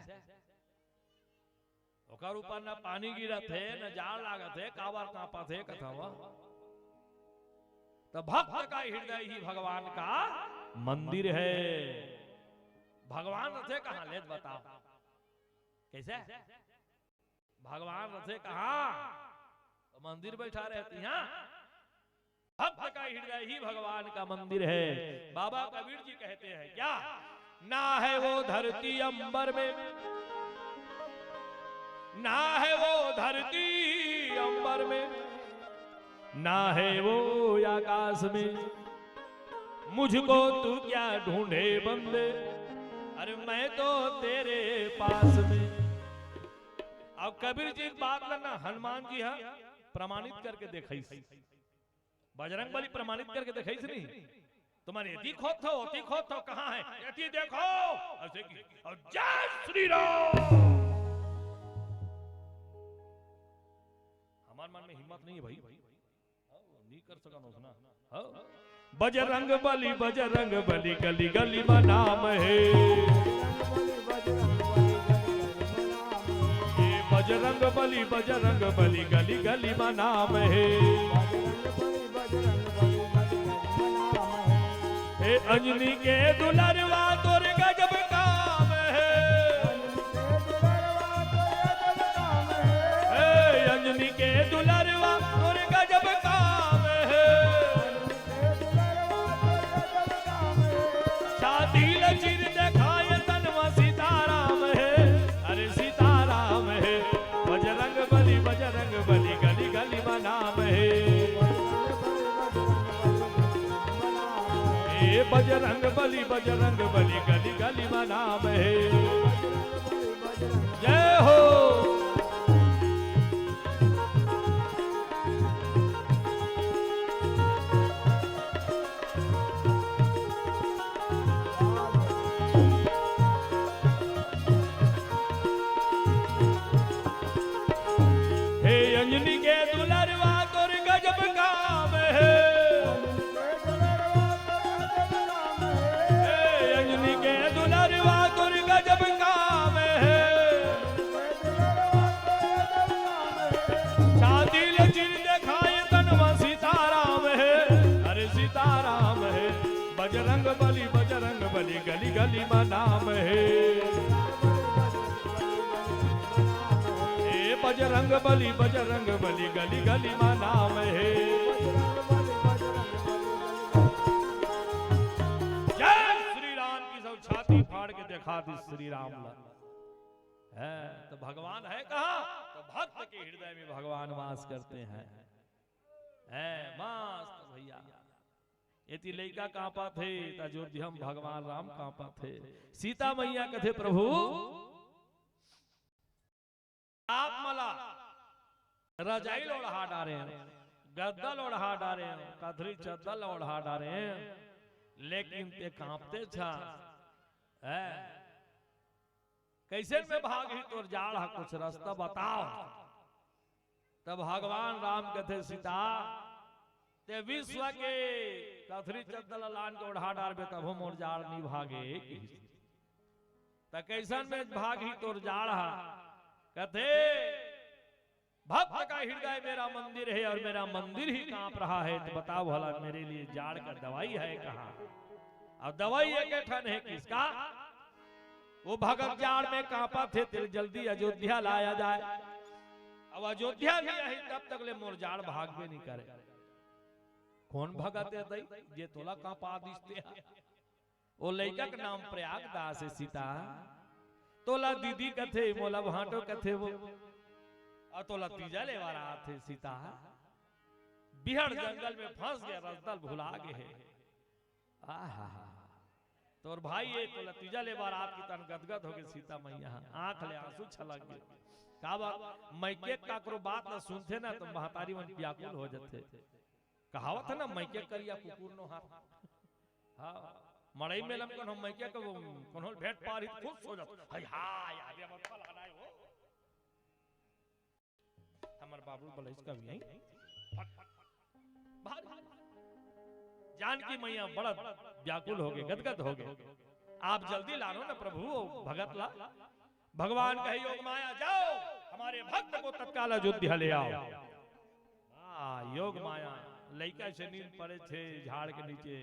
ओकर ऊपर न पानी गिरत हे, न जाड़ लागत हे, काबर कांपत हे, कथव? त भक्त का हृदय ही भगवान का मंदिर हे। भगवान रथे कहाँ, ले बताव? कइसे? भगवान रथे कहाँ? त मंदिर बइठा रहे तिहाँ। भक्त का हृदय ही भगवान का मंदिर है। बाबा कबीर जी कहते हैं क्या, ना है वो धरती अंबर में, ना है वो धरती अंबर में, ना है वो आकाश में, मुझको तू क्या ढूंढे बंदे, अरे मैं तो तेरे पास में। अब कबीर जी के बात ला ना हनुमान जी हा प्रमाणित करके देखाइस, बजरंग बली प्रमाणित करके देखाइस नहीं। तुम्हारे एती खोदथव, ओती खोदथव, कहाँ है? एती देखो, ऐसे की, और जय श्री राम। हमार मन में हिम्मत नहीं है भाई, नहीं कर सकन उसना। हाँ। बजरंग बली, बजरंग बली, गली गली मा नाम है। ए बजरंग बली, बजरंग बली, गली गली मा नाम है। ए अंजनी के दुलरवा तोर गजब काम है। ए अंजनी के दुलरवा तोर गजब काम है। छाती ल चीर देखाय तन म सीताराम हे, अरे सीताराम हे। बजरंग बली, बजरंग बली, गली गली म नाम हे। ए बजरंग बली, बजरंग बली, गली गली म नाम हे। जय हो। हे अंजनी के दुलरवा तोर गजब काम हे। हे अंजनी के दुलरवा तोर गजब काम हे। छाती ले चीर देखाय तन म सीताराम हे, अरे सीताराम हे। बजरंग बली, बजरंग बली, गली गली म नाम हे। ए बजरंग बली, बजरंग बली, गली गली म नाम हे। जय श्री राम की सब छाती फाड़ के देखा दी श्री राम ला। है तो भगवान है कहाँ? तो भक्त के हृदय में भगवान वास करते हैं। है मस्त भैया। एती लइका कांपत हे, त अयोध्या म भगवान राम कांपत हे। सीता मैया कथे, "प्रभु, आप मला रजाई ल ओढ़ा डारे हव, गद्दा ल ओढ़ा डारे हव, कथरी चद्दर ल ओढ़ा डारे हव, लेकिन तें कांपतेच हस। हैं? कइसन में भागही तोर जाड़ ह, कुछ रस्ता बताव।" तब भगवान राम कथे, "सीता, तें विश्व के कथरी चद्दर ल लान के ओढ़ा डारबे, तभो मोर जाड़ नइ भागे," किहिस। "त कइसन में भागही तोर जाड़ ह?" कथे, "भक्त का हृदय मेरा मंदिर है और मेरा मंदिर ही कांप रहा है, तो बताओ भला मेरे लिए जाड़ का दवाई है कहाँ?" अब दवाई एक ठन हे, किसका? वो भगत जाड़ में कांपत हे, तेला जल्दी अयोध्या लाया जाए। अब अयोध्या नइ आही, तब तक ले मोर जाड़ भागबे नइ करे। कोन भगत हे दई, जे तोला कांपा दिस तेहा? वो लइका के नाम प्रयागदास हे सीता। तोला दीदी कथे, मोला भांटो कथे वो। अउ तोला तीजा लेवा रात हे सीता। बिहड़ जंगल में फंस गे, रस्ता ल भुला गे हे। आहा, तोर भाई ए तोला तीजा लेवा रात के तन गदगद होगे सीता मैया, आंख ले आंसू छलक गे। काबर? मइके काकरो बात ल सुनथे ना, त महतारी मन व्याकुल हो जथे। कहावत हे ना, "मइके करिया कुकुर नोहार।" हाँ, मड़ई मेला म कोनो मइके के कोनो भेंट पारही त खुश हो जाथे। "हाय, हाय, आदे हमर फलाना हे वो।" हमर बाबू बलैच का भी आई। भारी। जानकी मैया बड़ा व्याकुल होगे, गदगद होगे। "आप जल्दी लानो ना प्रभु, वो भगत ला।" भगवान कहे, "योग माया, जाओ, हमारे भक्त को तत्काल अयोध्या ले आओ।" हाँ, योग माया, लइका से नींद पड़े थे झाड़ के नीचे,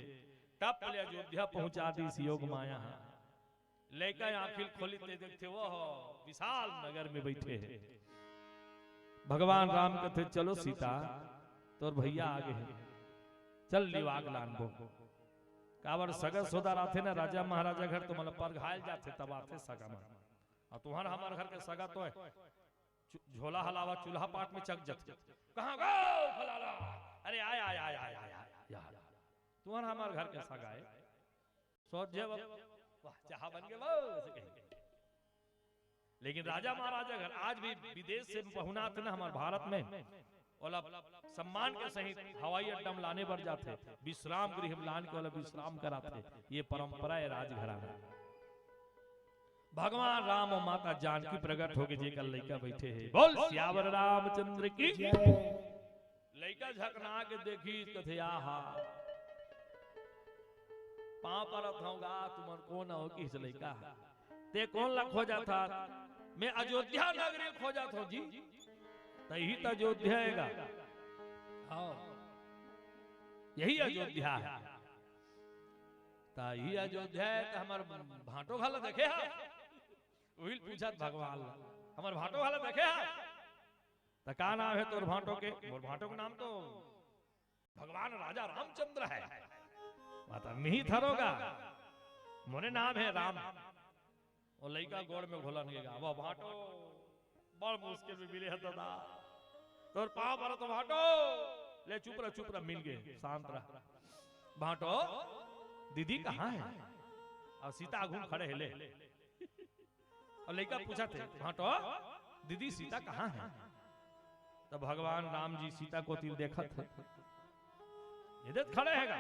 टप ले अयोध्या पहुंचा दिस योग माया। लइका आंखी ल खोलिस ते देखथे, वो हो, विशाल नगर में बइठे हे। भगवान राम कथे, "चलो सीता, तोर भैया आगे हे, चल लिवा के लानबो।" काबर सगा सोदा रहिथे ना राजा महाराजा घर, तो मतलब परघाय ल जाथे तब आथे सगा मन। अउ तुंहर हमर घर के सगा तो हे, झोला हलावा, चूल्हा पाट में चक जथे। कहाँ गो फलाना? अरे आय, आय, आय, आय, आय, आय, आय। तुम्हर हमर घर के सगा ए। सोझे ब-, वाह, चाहा बन गे बो, ऐसे कही। लेकिन राजा महाराजा घर आज भी विदेश से पहुना आथे ना हमर भारत में, ओला सम्मान के सहित हवाई अड्डा में लाने बर जाथे, विश्राम गृह में लान के ओला विश्राम कराथे। ये परंपरा हे राजघराना। भगवान राम अउ माता जानकी प्रगट होके जेकर लइका बइठे हे, बोल सियावर रामचंद्र की। लइका झकना के देखिस, कथे, "आहा, पाँव परत हंव गा, तुमन कोन हो?" किहिस लइका, "तें कोन ला खोजत हस?" "मैं अयोध्या नगरी खोजत हंव जी।" "त इही त अयोध्या हे गा।" "हाँ, यही अयोध्या हे।" "त इही अयोध्या हे, त हमर भांटो घला देखे हस?" उही ल पूछत भगवान ला, "हमर भांटो घला देखे हस?" "त का नाम हे तोर भांटो के?" "मोर भांटो के नाम तो भगवान राजा रामचंद्र हे।" "माता, मिही थरों गा, मोरे नाम हे राम।" ओ लइका गोड़ में घोलन गे गा, "वो भांटो, बड़ मुश्किल में मिले हे दादा, तोर पाँव परत हंव भांटो।" "ले चुप रह, चुप रह, मिल गे, शांत रह।" "भांटो, दीदी कहाँ हे?" अउ सीता आघू में खड़े हे ले। अउ लइका पूछत हे, "भांटो, दीदी सीता कहाँ हे?" त भगवान राम जी सीता कोति ल देखत हे, "ये दे खड़े हे गा।"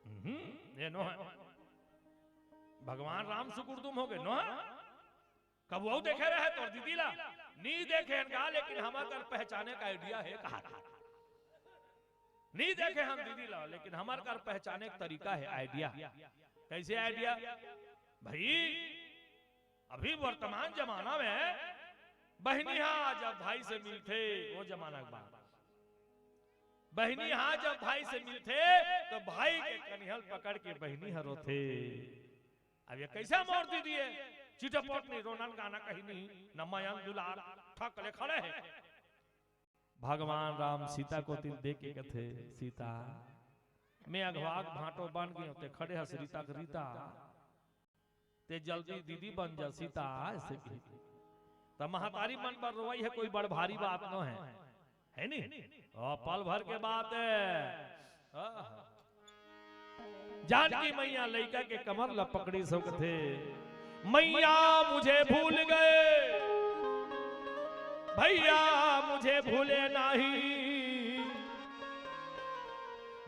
"हम्म, ये नो हे।" भगवान राम सुकुरदुम हो गे, "नो हे? कभू अउ देखे रहे तोर दीदी ला?" "नी देखे हन गा, लेकिन हमर कर पहचाने के idea हे," कहा। "नी देखे हन दीदी ला, लेकिन हमर कर पहचाने के तरीका हे, idea।" "कैसे idea?" "भई, अभी वर्तमान जमाना में बहिनी हा जब भाई से मिलथे, वो जमाना के बात, बहिनी हा जब भाई से मिलथे, त भाई के कनिहा ल पकड़ के बहिनी हा रोथे।" "अब ये कइसे मोर दीदी हे, चिटपट नहीं, रोना गाना कहीं नहीं, न मया न दुलार, ठक ले खड़े हे।" भगवान राम सीता कोति ल देख के कथे, "सीता, मैं अघवा के भांटो बन गे हंव, तें खड़े हस रीता के रीता, तें जल्दी दीदी बन जा सीता," ऐसे कही। त महतारी मन बर रोवई हे कोई बड़ भारी बात नो हे, हे नी? ओ, पल भर के बात हे। आहा। जानकी मैया लइका के कमर ल पकड़िस अउ कथे, "मैया मुझे भूल गए, भैया मुझे भूले नाही,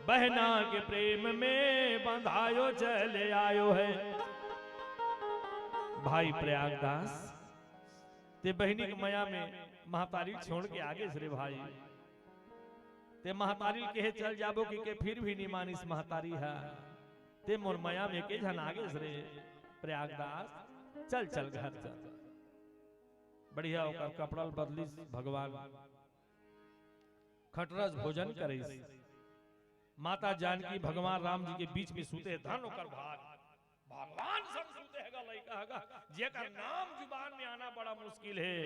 बहना के प्रेम में बंधायो चले आयो है।" भाई प्रयागदास, तें बहिनी के मया में महतारी ल छोड़ के आ गेस रे भाई। तें महतारी ल केहे चल जाबो कहिके, फिर भी नी मानिस महतारी हा। तें मोर मया में एके झन आ गेस रे प्रयागदास, चल, चल घर चल। बढ़िया ओकर कपड़ा ल बदलिस भगवान, खटरस भोजन करिस। माता जानकी भगवान राम जी के बीच में सुते, धन ओकर भाग। भगवान संग सुते हे गा लइका हे गा, जेकर नाम जुबान में आना बड़ा मुश्किल हे।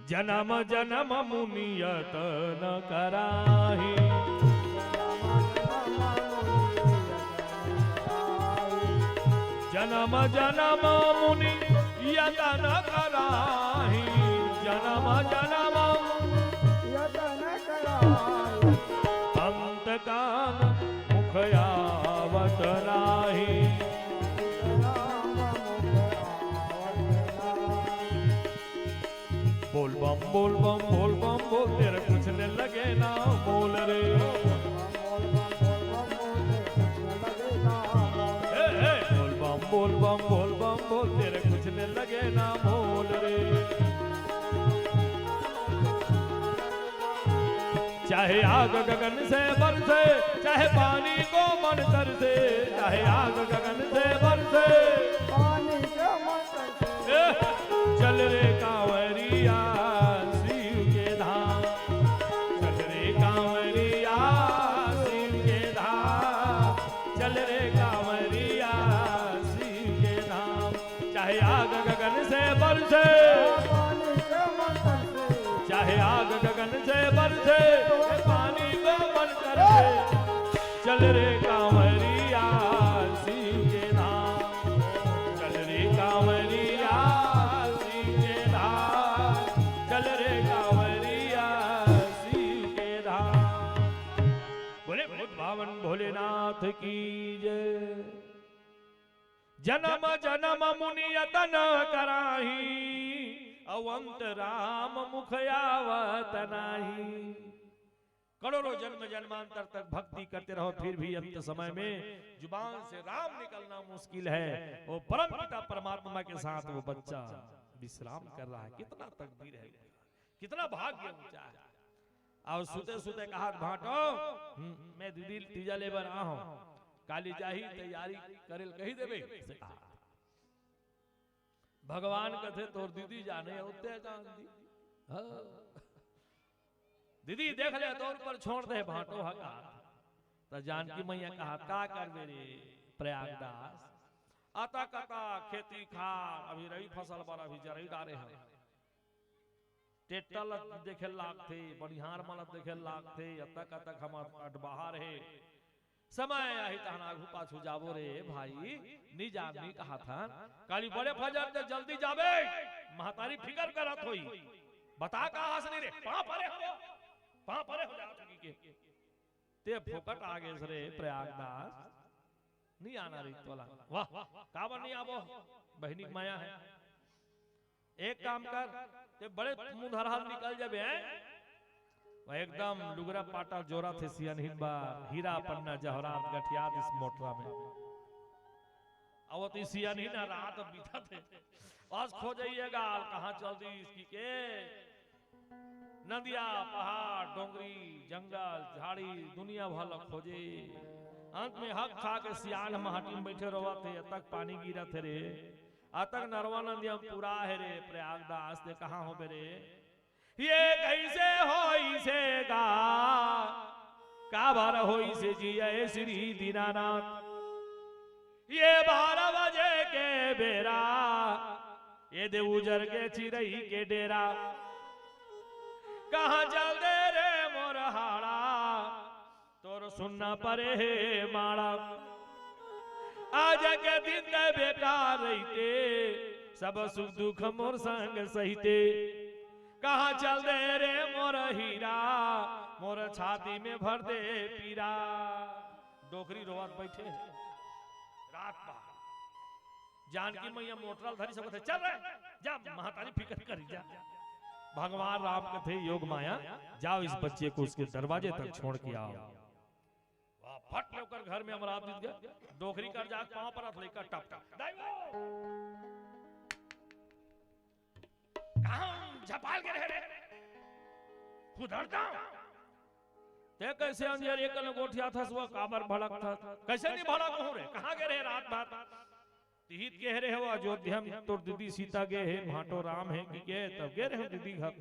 जनम जनम मुनि यतन कराही, जनम जनम मुनि यतन कराही, जनम जनम यतन कराही। अंत काल मुख आवत नाही। बोल बम, बोल बम, बोल बम, बोल, तेरे कुछ न लगे ना मोल रे। हे, हे, बोल बम, बोल बम, बोल बम, बोल, तेरे कुछ न लगे ना मोल रे। चाहे आग गगन से बरसे, चाहे पानी को मन तरसे, चाहे आग गगन से बरसे। पानी को मन तरसे। ए, चल रे कांवरिया शिव के धाम, चल रे कांवरिया शिव के धाम, चल रे कांवरिया शिव के धाम। चाहे आग गगन से बरसे, पानी को मन तरसे। चाहे आग गगन से बरसे, पानी को मन तरसे। चल रे कांवरिया शिव के धाम, चल रे कांवरिया शिव के धाम, जय। जन्म जन्म मुनि यतन कराही, अवंत राम मुख आवत नाही। करोड़ों जन्म जन्मांतर तक भक्ति करते रहो, फिर भी अंत समय में जुबान से राम निकलना मुश्किल है। वो परम पिता परमात्मा के साथ वो बच्चा विश्राम कर रहा है। कितना तकदीर है, कितना भाग्य ऊंचा है। और सुते सुते कहा, "भांटो, हम्म, मैं दीदी तीजा लेबर आ हूँ, काली जाही तैयारी करेल कही देबे।" से कहा। भगवान कथे, "तोर दीदी जाने होते जान दी।" हाँ। दीदी देख ले, तोर पर छोड़ दे भांटो हका। त जानकी मैया कहा, "का करबे रे प्रयागदास? अता कता खेती खार, अभी रबी फसल बर अभी जरई डारे हन। टेट्टा ल देखे लागथे, बनिहार मन ल देखे लागथे, अतक अतक हमर अटबाहर हे। समय आही तहन आगू पाछू जाबो रे भाई, नी जान नी कहत हन। काली बड़े फजर ते जल्दी जाबे, महतारी फिकर करत होई। बता का हस नी रे, पाँव परे हो, पाँव परे हो जात होगी के। ते फोकट आ गेस रे प्रयागदास, नी आना रही तोला।" "वाह, काबर नी आबो, बहिनी के माया है।" एक काम कर, ते बड़े मुंधरहा निकल जाबे, हैं? वो एकदम लुगरा पाटा जोरा थे सियानहिन बार, हीरा पन्ना जवाहरात गठिया दिस मोटरा में। अब वो तो सियानहिन रात बीता थे। आज खोजइया गाल कहाँ चल दी इसकी के? नदिया, पहाड़, डोंगरी, जंगल, झाड़ी, दुनिया भर ल खोजे। अंत में हक खा के सियान माटी में बैठे रोवत हे, "अतक पानी गिरत हे रे, अतक नरवा नदिया में पूरा हे रे, प्रयागदास ते कहाँ होबे रे?" ये कैसे होइसे गा, काबर होइसे जिये श्री दीनानाथ? ये बारह बजे के बेरा, ये दे उजर के चिरई के डेरा। कहाँ चल दे रे मोर हाड़ा, तोर सुनना परे हे माड़ा। आज के दिन ते बेटा रहिते, सब सुख दुख मोर संग सहिते। कहाँ चल दे रे मोर हीरा, मोर छाती में भर दे पीरा। डोकरी रोवत बैठे हे। रात बा। जानकी मैया मोटरा ल धरी सकत हे, "चल रे, जा, महतारी फिकर करी, जा।" भगवान राम कथे, "योग माया, जाओ इस बच्चे को उसके दरवाजे तक छोड़ के आओ।" वाह, फट ले ओकर घर में अमरात जीत गया। डोकरी कर जाके पाँव परत लइका टप टप। "दाई वो, कहाँ झपाल के रहे रे? हुदरता। ते कैसे अंधियार एक कने गोठियाथस, वो काबर भड़कथा? कैसे नी भड़कहूँ रे? कहाँ गे रहे रात भर?" तिहित कहे रहे हो, "अयोध्या में तोर दीदी सीता गे हे, भांटो राम हे कि गे, तब गे रहे हो दीदी घर।"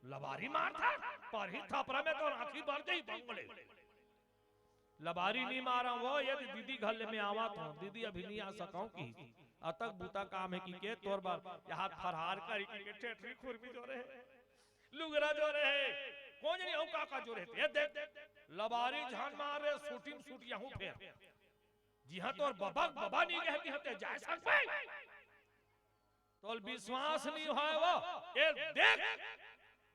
लबारी मारथा, परही थपरा में तोर आँखी बर जाही बंगले। लबारी नी मारा वो, यदि दीदी घर ले में आवत हूँ, दीदी अभी नी आ सकहूँ कि अतक बूता काम हे कि के तोर बर, यहाँ फरहार करी कि के ठेठरी खुरमी जोरे हे, लुगरा जोरे हे, कोन जनी अउ का का जोरे हे। ये देख, लबारी झन मार रे, सूटी में सूटी यहूँ फेर। जिहाँ तोर बबा के बबा नी गे हे, तिहाँ ते जाय सकबे? तोल विश्वास नी होय वो। ए देख,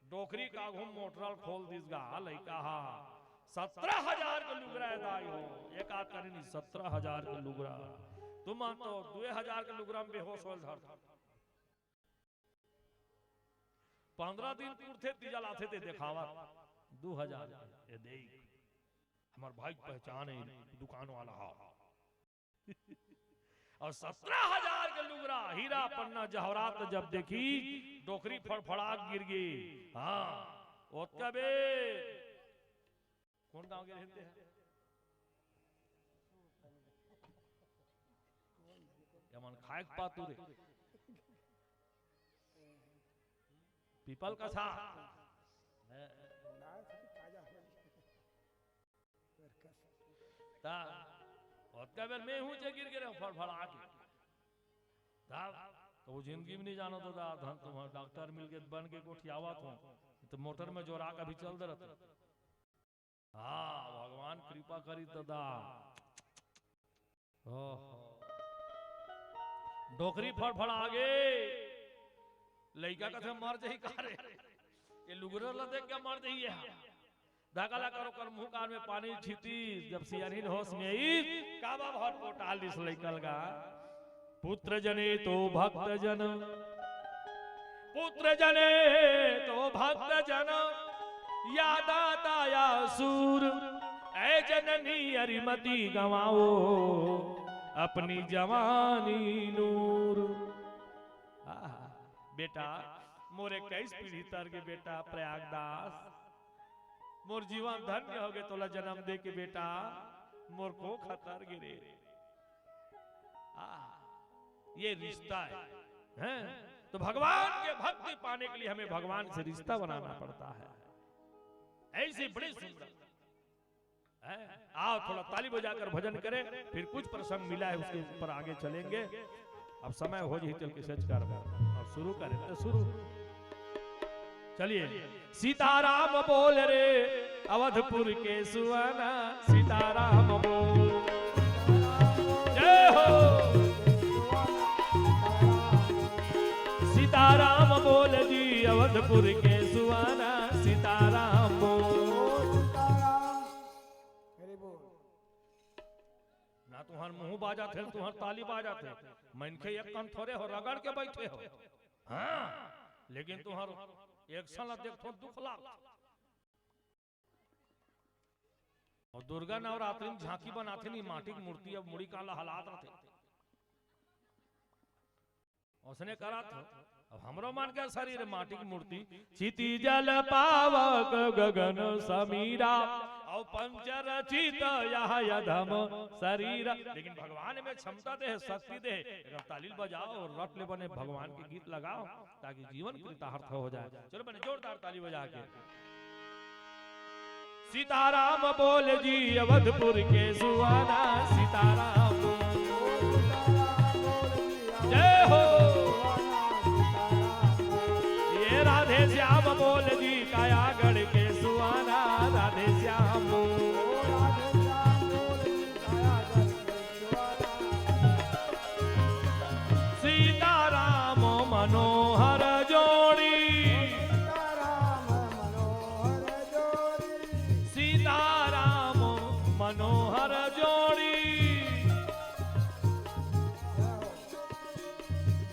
डोकरी के आगू मोटरा ल खोल दिस गा लइका हा। सत्रह हजार के लुगरा ए दाई हो, एक आध कनी नी, सत्रह हजार के लुगरा। तुमन तो दुए हजार के लुगरा में बेहोश होय ल धरथा। पंद्रह दिन पुरथे तीजा लाथे ते देखावत दू हजार। ए देख, हमर भाई के पहचान हे, दुकान वाला हा। अउ सत्रह हजार के लुगरा, हीरा पन्ना जवाहरात जब देखिस, डोकरी फड़फड़ा के गिर गे। हाँ, ओतका बे। कोन गाँव गे रहे ते? ये मन खाए के पातू रे। पीपल कछार। ता ओतका बेर में हूँ जे गिर गे रहे हूँ फड़फड़ा के। ता तो वो जिंदगी में नी जानत दादा, धन तुम्हार डॉक्टर मिल गे, बन के गोठियावत हूँ, तो मोटर में जोरा के अभी चल दे रहत। हाँ, भगवान कृपा करिस दादा। ओहो। डोकरी फड़फड़ा गे। लइका कथे मर जाही का रे? ये लुगरा ल देख के मर जाही ये हा। धका ला करो कर मुंह कान में पानी छीती, जब सियानिन होश में आई, काबा भर पोटाल दिस लइकल गा। पुत्र जने तो भक्त जन, पुत्र जने तो भक्त जन, या दाता या सूर, ऐ जननी अरिमति गंवाओ, अपनी जवानी नूर। आहा, बेटा, मोर इक्कीस पीढ़ी तर गे बेटा, प्रयागदास, मोर जीवन धन्य हो गे, तोला जन्म दे के बेटा, मोर कोख तर गे रे। आ, ये रिश्ता है, हैं? तो भगवान के भक्ति पाने के लिए हमें भगवान से रिश्ता बनाना पड़ता है। ऐसी बड़ी सुंदर, हैं? आओ, थोड़ा ताली बजाकर भजन करें, फिर कुछ प्रसंग मिला है, उसके ऊपर आगे चलेंगे। अब समय हो जी, चल के सच कर और शुरू करें, तो शुरू। चलिए। सीताराम बोल रे अवधपुर के सुहाना, सीताराम बोल। जय हो। सीताराम बोल जी अवधपुर के सुहाना, सीताराम बोल। हरि बोल। ना तुहर मुंह बाजत हे, तुहर ताली बाजत हे। मनखे एक कन थोरे हो, रगड़ के बैठे हो। हाँ, लेकिन तुहर action ला देखथो, दुख लाग। अउ दुर्गा नवरात्रि में झांकी बनाथे नी, माटी के मूर्ति, अब मुड़ी कान ला हलात रथे। ओसने करत हो। अब हमरो मन के शरीर माटी के मूर्ति, क्षिति जल पावक गगन समीरा, अउ पंचरचित यह अधम शरीर। लेकिन भगवान में क्षमता दे, शक्ति दे, एकदम ताली बजाओ और रट ले बने भगवान के गीत लगाओ, ताकि जीवन कृतार्थ हो जाए। चलो बने जोरदार ताली बजा के। सीताराम बोल जी अवधपुर के सुहाना, सीताराम। जय हो। ये राधे श्याम बोल जी कायागढ़ के सुहाना, राधे श्याम। सीताराम मनोहर जोड़ी। सीताराम मनोहर जोड़ी।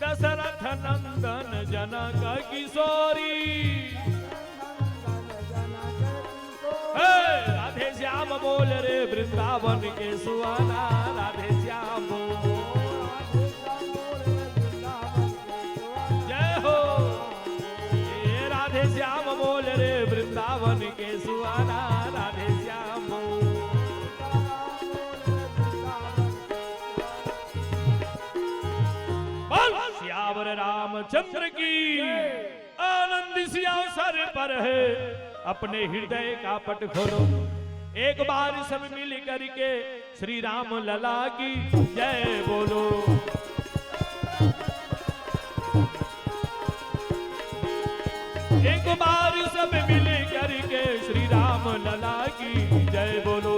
दशरथ नंदन जनक किशोरी। हे, राधे श्याम बोल रे वृंदावन के सुहाना, राधे श्याम। जय हो। हे राधे श्याम बोल रे वृंदावन के सुहाना, राधे श्याम। बोल सियावर रामचंद्र की। आनंद इसी अवसर पर है, अपने हृदय का पट खोलो। एक बार सब मिल करके श्री राम लला की जय बोलो। एक बार सब मिल करके श्री राम लला की जय बोलो।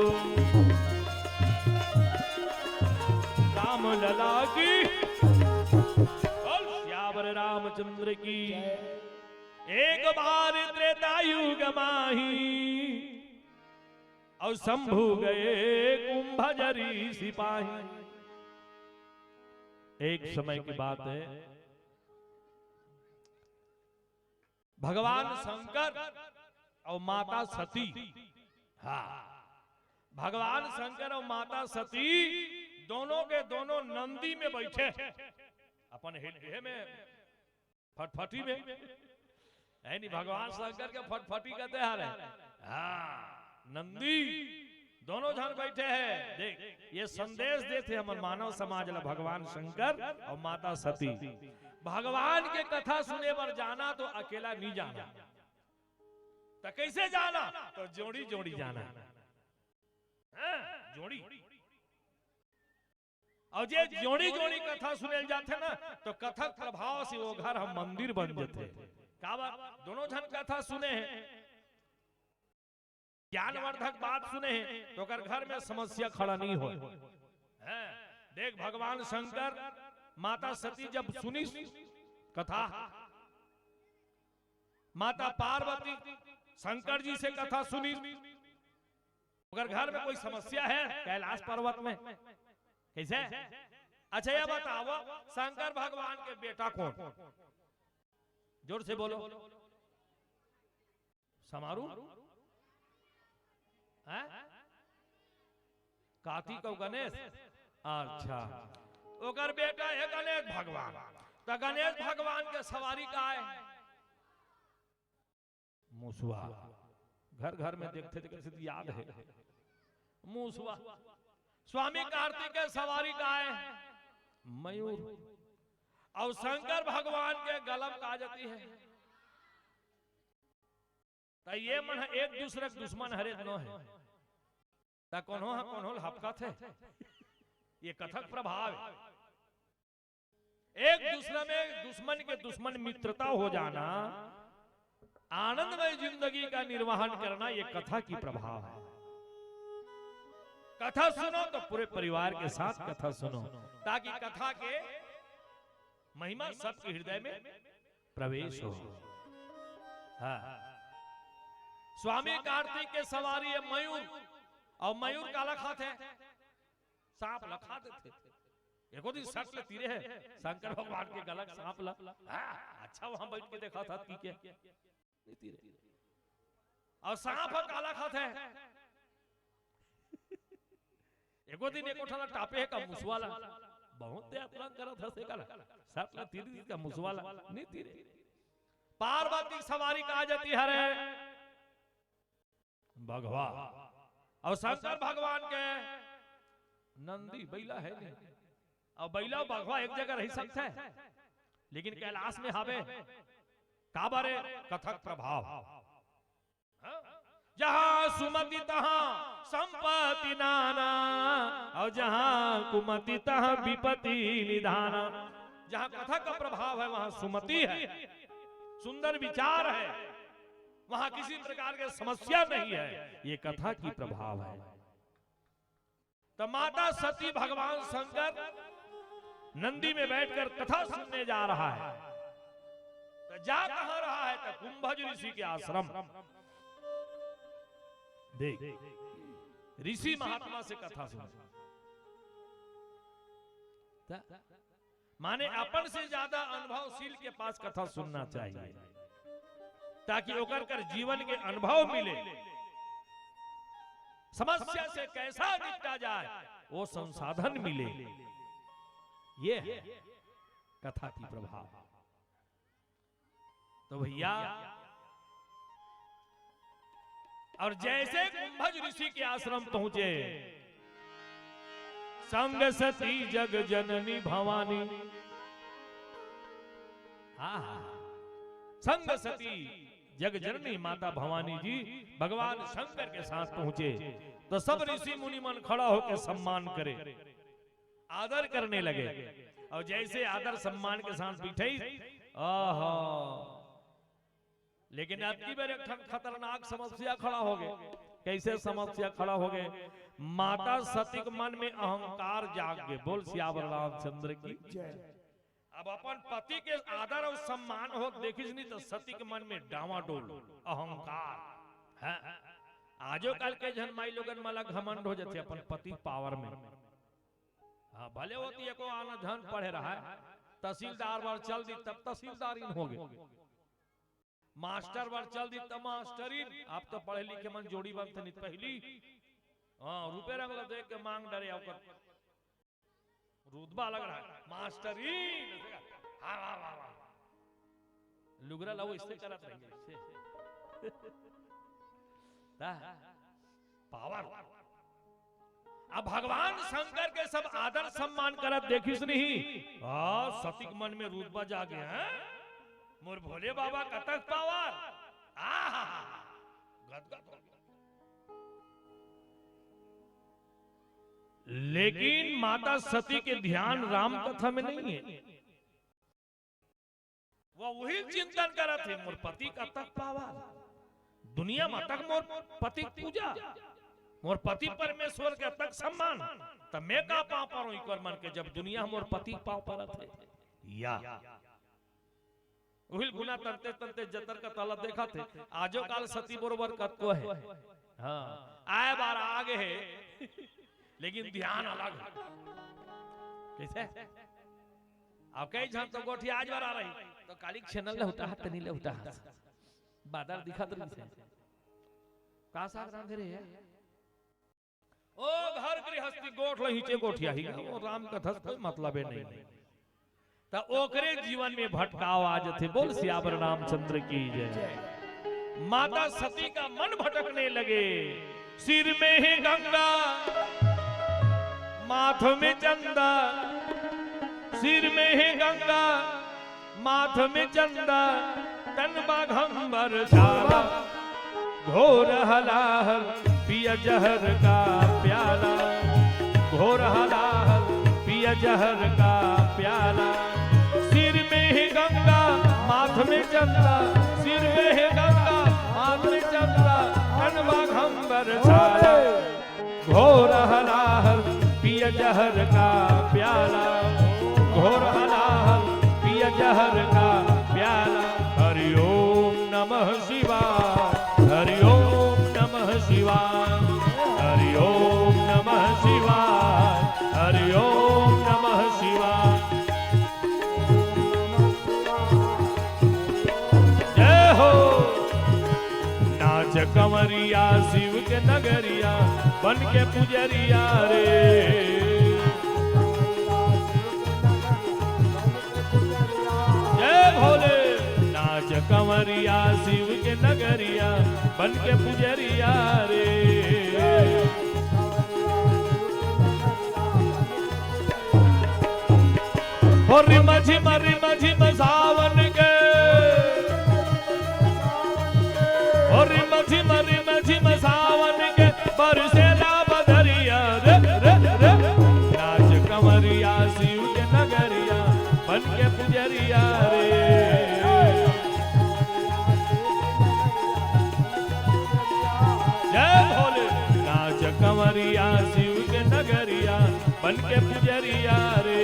राम लला की। बोल सियावर रामचंद्र की। एक बार त्रेता युग माही, अउ शंभु गए कुंभजरी सिपाही। एक समय की बात है, भगवान शंकर अउ माता सती, हाँ, भगवान शंकर अउ माता सती दोनों के दोनों नंदी में बैठे, अपन हृदय में फटफटी में। है नी, भगवान शंकर के फटफटी कहते हैं रे। हाँ, नंदी दोनों झन बैठे हैं। देख, ये संदेश देथे हमर मानव समाज ला भगवान शंकर अउ माता सती। भगवान के कथा सुने बर जाना तो अकेला नहीं जाना, तो कैसे जाना? तो जोड़ी जोड़ी जाना। हाँ, जोड़ी। अउ जे जोड़ी जोड़ी कथा सुनेल जाथे ना, तो कथा के प्रभाव से वो घर हम मंदिर बन जथे। काबर? दोनों झन कथा सुने हैं, ज्ञानवर्धक बात सुने हैं, तो ओकर घर में समस्या खड़ा नहीं होय। हैं? देख, भगवान शंकर, माता सती जब सुनिस कथा, माता पार्वती शंकर जी से कथा सुनिस, ओकर घर में कोई समस्या है कैलाश पर्वत में? कैसे? अच्छा, ये बताओ, शंकर भगवान के बेटा कौन? जोर से बोलो। समारू? हैं? कार्तिक और गणेश। अच्छा, ओकर बेटा है गणेश भगवान। तो गणेश भगवान के सवारी का है? मुसवा। घर घर में देखते थे, कैसे याद है? मुसवा। स्वामी कार्तिक के सवारी का है? मयूर। और शंकर भगवान के गलम का जाती है? तो ये मन है एक दूसरे के दुश्मन हरे दिनों है। ता कोनो ह कोनो ल हपकत हे। ये कथा के प्रभाव हे। एक दूसरे में दुश्मन के दुश्मन मित्रता हो जाना, आनंदमय जिंदगी का निर्वहन करना, ये कथा की प्रभाव है। कथा सुनो तो पूरे परिवार के साथ कथा सुनो, ताकि कथा के महिमा सबके हृदय में प्रवेश हो। हाँ। स्वामी कार्तिक के सवारी हे मयूर, और मयूर काला खाथे? सांप ला खा देथे। एको दिन सट ले तीरे हे शंकर भगवान के गला के सांप ला। हाँ, अच्छा वहां बैठ के देखा था कि क्या? नहीं तीरे। और सांप ह काला खाथे? एको दिन एको ठन ला टापे हे का मुसवा ला? बहुत यात्रा करत हस का ला। सट ला तीरे का मुसवा ला? नहीं तीरे। पार्वती सवारी का जाती हरे? बघवा। और शंकर भगवान के नंदी बैला हे नहीं। और बैला बघवा एक जगह रह सकथे, लेकिन कैलाश में हावे। काबर हे? कथा के प्रभाव। हाँ? जहाँ सुमति तहाँ संपत्ति नाना, और जहाँ कुमति तहाँ विपत्ति निधाना। जहाँ कथा का प्रभाव है, वहाँ सुमति है, सुंदर विचार है, वहाँ किसी प्रकार की समस्या नहीं है। ये कथा की प्रभाव है। तो माता सती भगवान शंकर नंदी में बैठकर कथा सुनने जा रहा है। तो जा कहाँ रहा है? तो कुंभज ऋषि के आश्रम। देख, ऋषि महात्मा से कथा सुन। त-, माने अपन से ज्यादा अनुभवशील के पास कथा सुनना चाहिए, ताकि ओकर कर जीवन के अनुभव मिले, समस्या से कैसा निपटा जाए, वो संसाधन मिले। ये है कथा की प्रभाव। तो भैया, और जैसे कुंभज ऋषि के आश्रम पहुंचे, संग सती जग जननी भवानी। हाँ, हाँ। संग सती जग जननी माता भवानी जी भगवान शंकर के साथ पहुंचे, तो सब ऋषि मुनि मन खड़ा होकर सम्मान करे, आदर करने लगे। और जैसे आदर सम्मान के साथ बैठे, आहा, लेकिन अतकी बेर एक ठन खतरनाक समस्या खड़ा हो गए। कैसे समस्या खड़ा हो गए? माता सती के मन में अहंकार जाग गए। बोल सियावर रामचंद्र की। जय। अब अपन पति के आदर और सम्मान हो देखिस नहीं, तो सती के मन में डावाडोल, अहंकार। हाँ? आजो काल के झन माई लोगन मन ला घमंड हो जाथे अपन पति के पावर में। हाँ, भले होती एको आना धन पढ़े रहा है, तहसीलदार बर चल दी तब तहसीलदारिन हो गए, मास्टर बर चल दी तब मास्टरिन। आप तो पढ़े लिखे मन जोड़ी बनते नहीं, पहली हाँ, रूपे रंग ला देख के मांग डरे, ओकर रुतबा अलग रहा, मास्टरिन। हाँ, वाह, वाह, वाह। लुगरा ला वो इससे करत रहेंगे, इससे। ता, पावर। अब भगवान शंकर के सब आदर सम्मान करत देखिस नहीं। आ, सती के मन में रुतबा जागे, हैं? मोर भोले बाबा कतक पावर। आहा, गदगद हो गया। लेकिन माता सती के ध्यान राम कथा में नहीं है। वो वही चिंतन करत हे, मोर पति कतक पावर, दुनिया में तक मोर पति के पूजा, मोर पति परमेश्वर के तक सम्मान, त मैं का पाँव परों इकर मन के, जब दुनिया मोर पति के पाँव परत हे। या उहिल गुना तनते तनते जतर कथा ला देखत हे, आजो काल सती बरोबर कतको हे। हाँ, आए बार आ गे हे, लेकिन ध्यान अलग हे। कइसे? अब कई झन तो गोठिया आज बार आ रही, तो काली के छेना ल लहुटा हाथ, तनी लहुटा हाथ। बादर दिखत रहिस हे। का साग रांधे रहे हे? ओ घर गृहस्थी गोठ ल हिचे गोठिया ही, ओ राम कथा से कोई मतलबे नहीं। त ओकरे जीवन में भटकाव आ जथे। बोल सियावर रामचंद्र की जय। माता सती का मन भटकने लगे। सिर में हे गंगा, माथ में चंदा, सिर में हे गंगा, माथ में चंदा, तन बाघंबर छाला। घोर हलाहल पिया जहर का प्याला, घोर हलाहल पिया जहर का प्याला। सिर में हे गंगा, माथ में चंदा, सिर में हे गंगा, माथ में चंदा, तन बाघंबर छाला। घोर हलाहल पिया जहर का प्याला, घोर हलाहल पिया जहर का प्याला। हरि ओम नमः शिवाय, हरि ओम नमः शिवाय, हरि ओम नमः शिवाय, हरि ओम नमः शिवाय। जय हो। नाच कंवरिया शिव के नगरिया, बन के पुजरिया रे। जय भोले। नाच कंवरिया शिव के नगरिया, बन के पुजरिया रे। हो रिम झिम रिम झिम सावन के, हो रिम झिम रिम झिम सावन के, बरसेला बदरिया रे, रे, रे। नाच कंवरिया शिव के नगरिया, बन के पुजरिया रे। जय भोले। नाच कंवरिया शिव के नगरिया, बन के पुजरिया रे,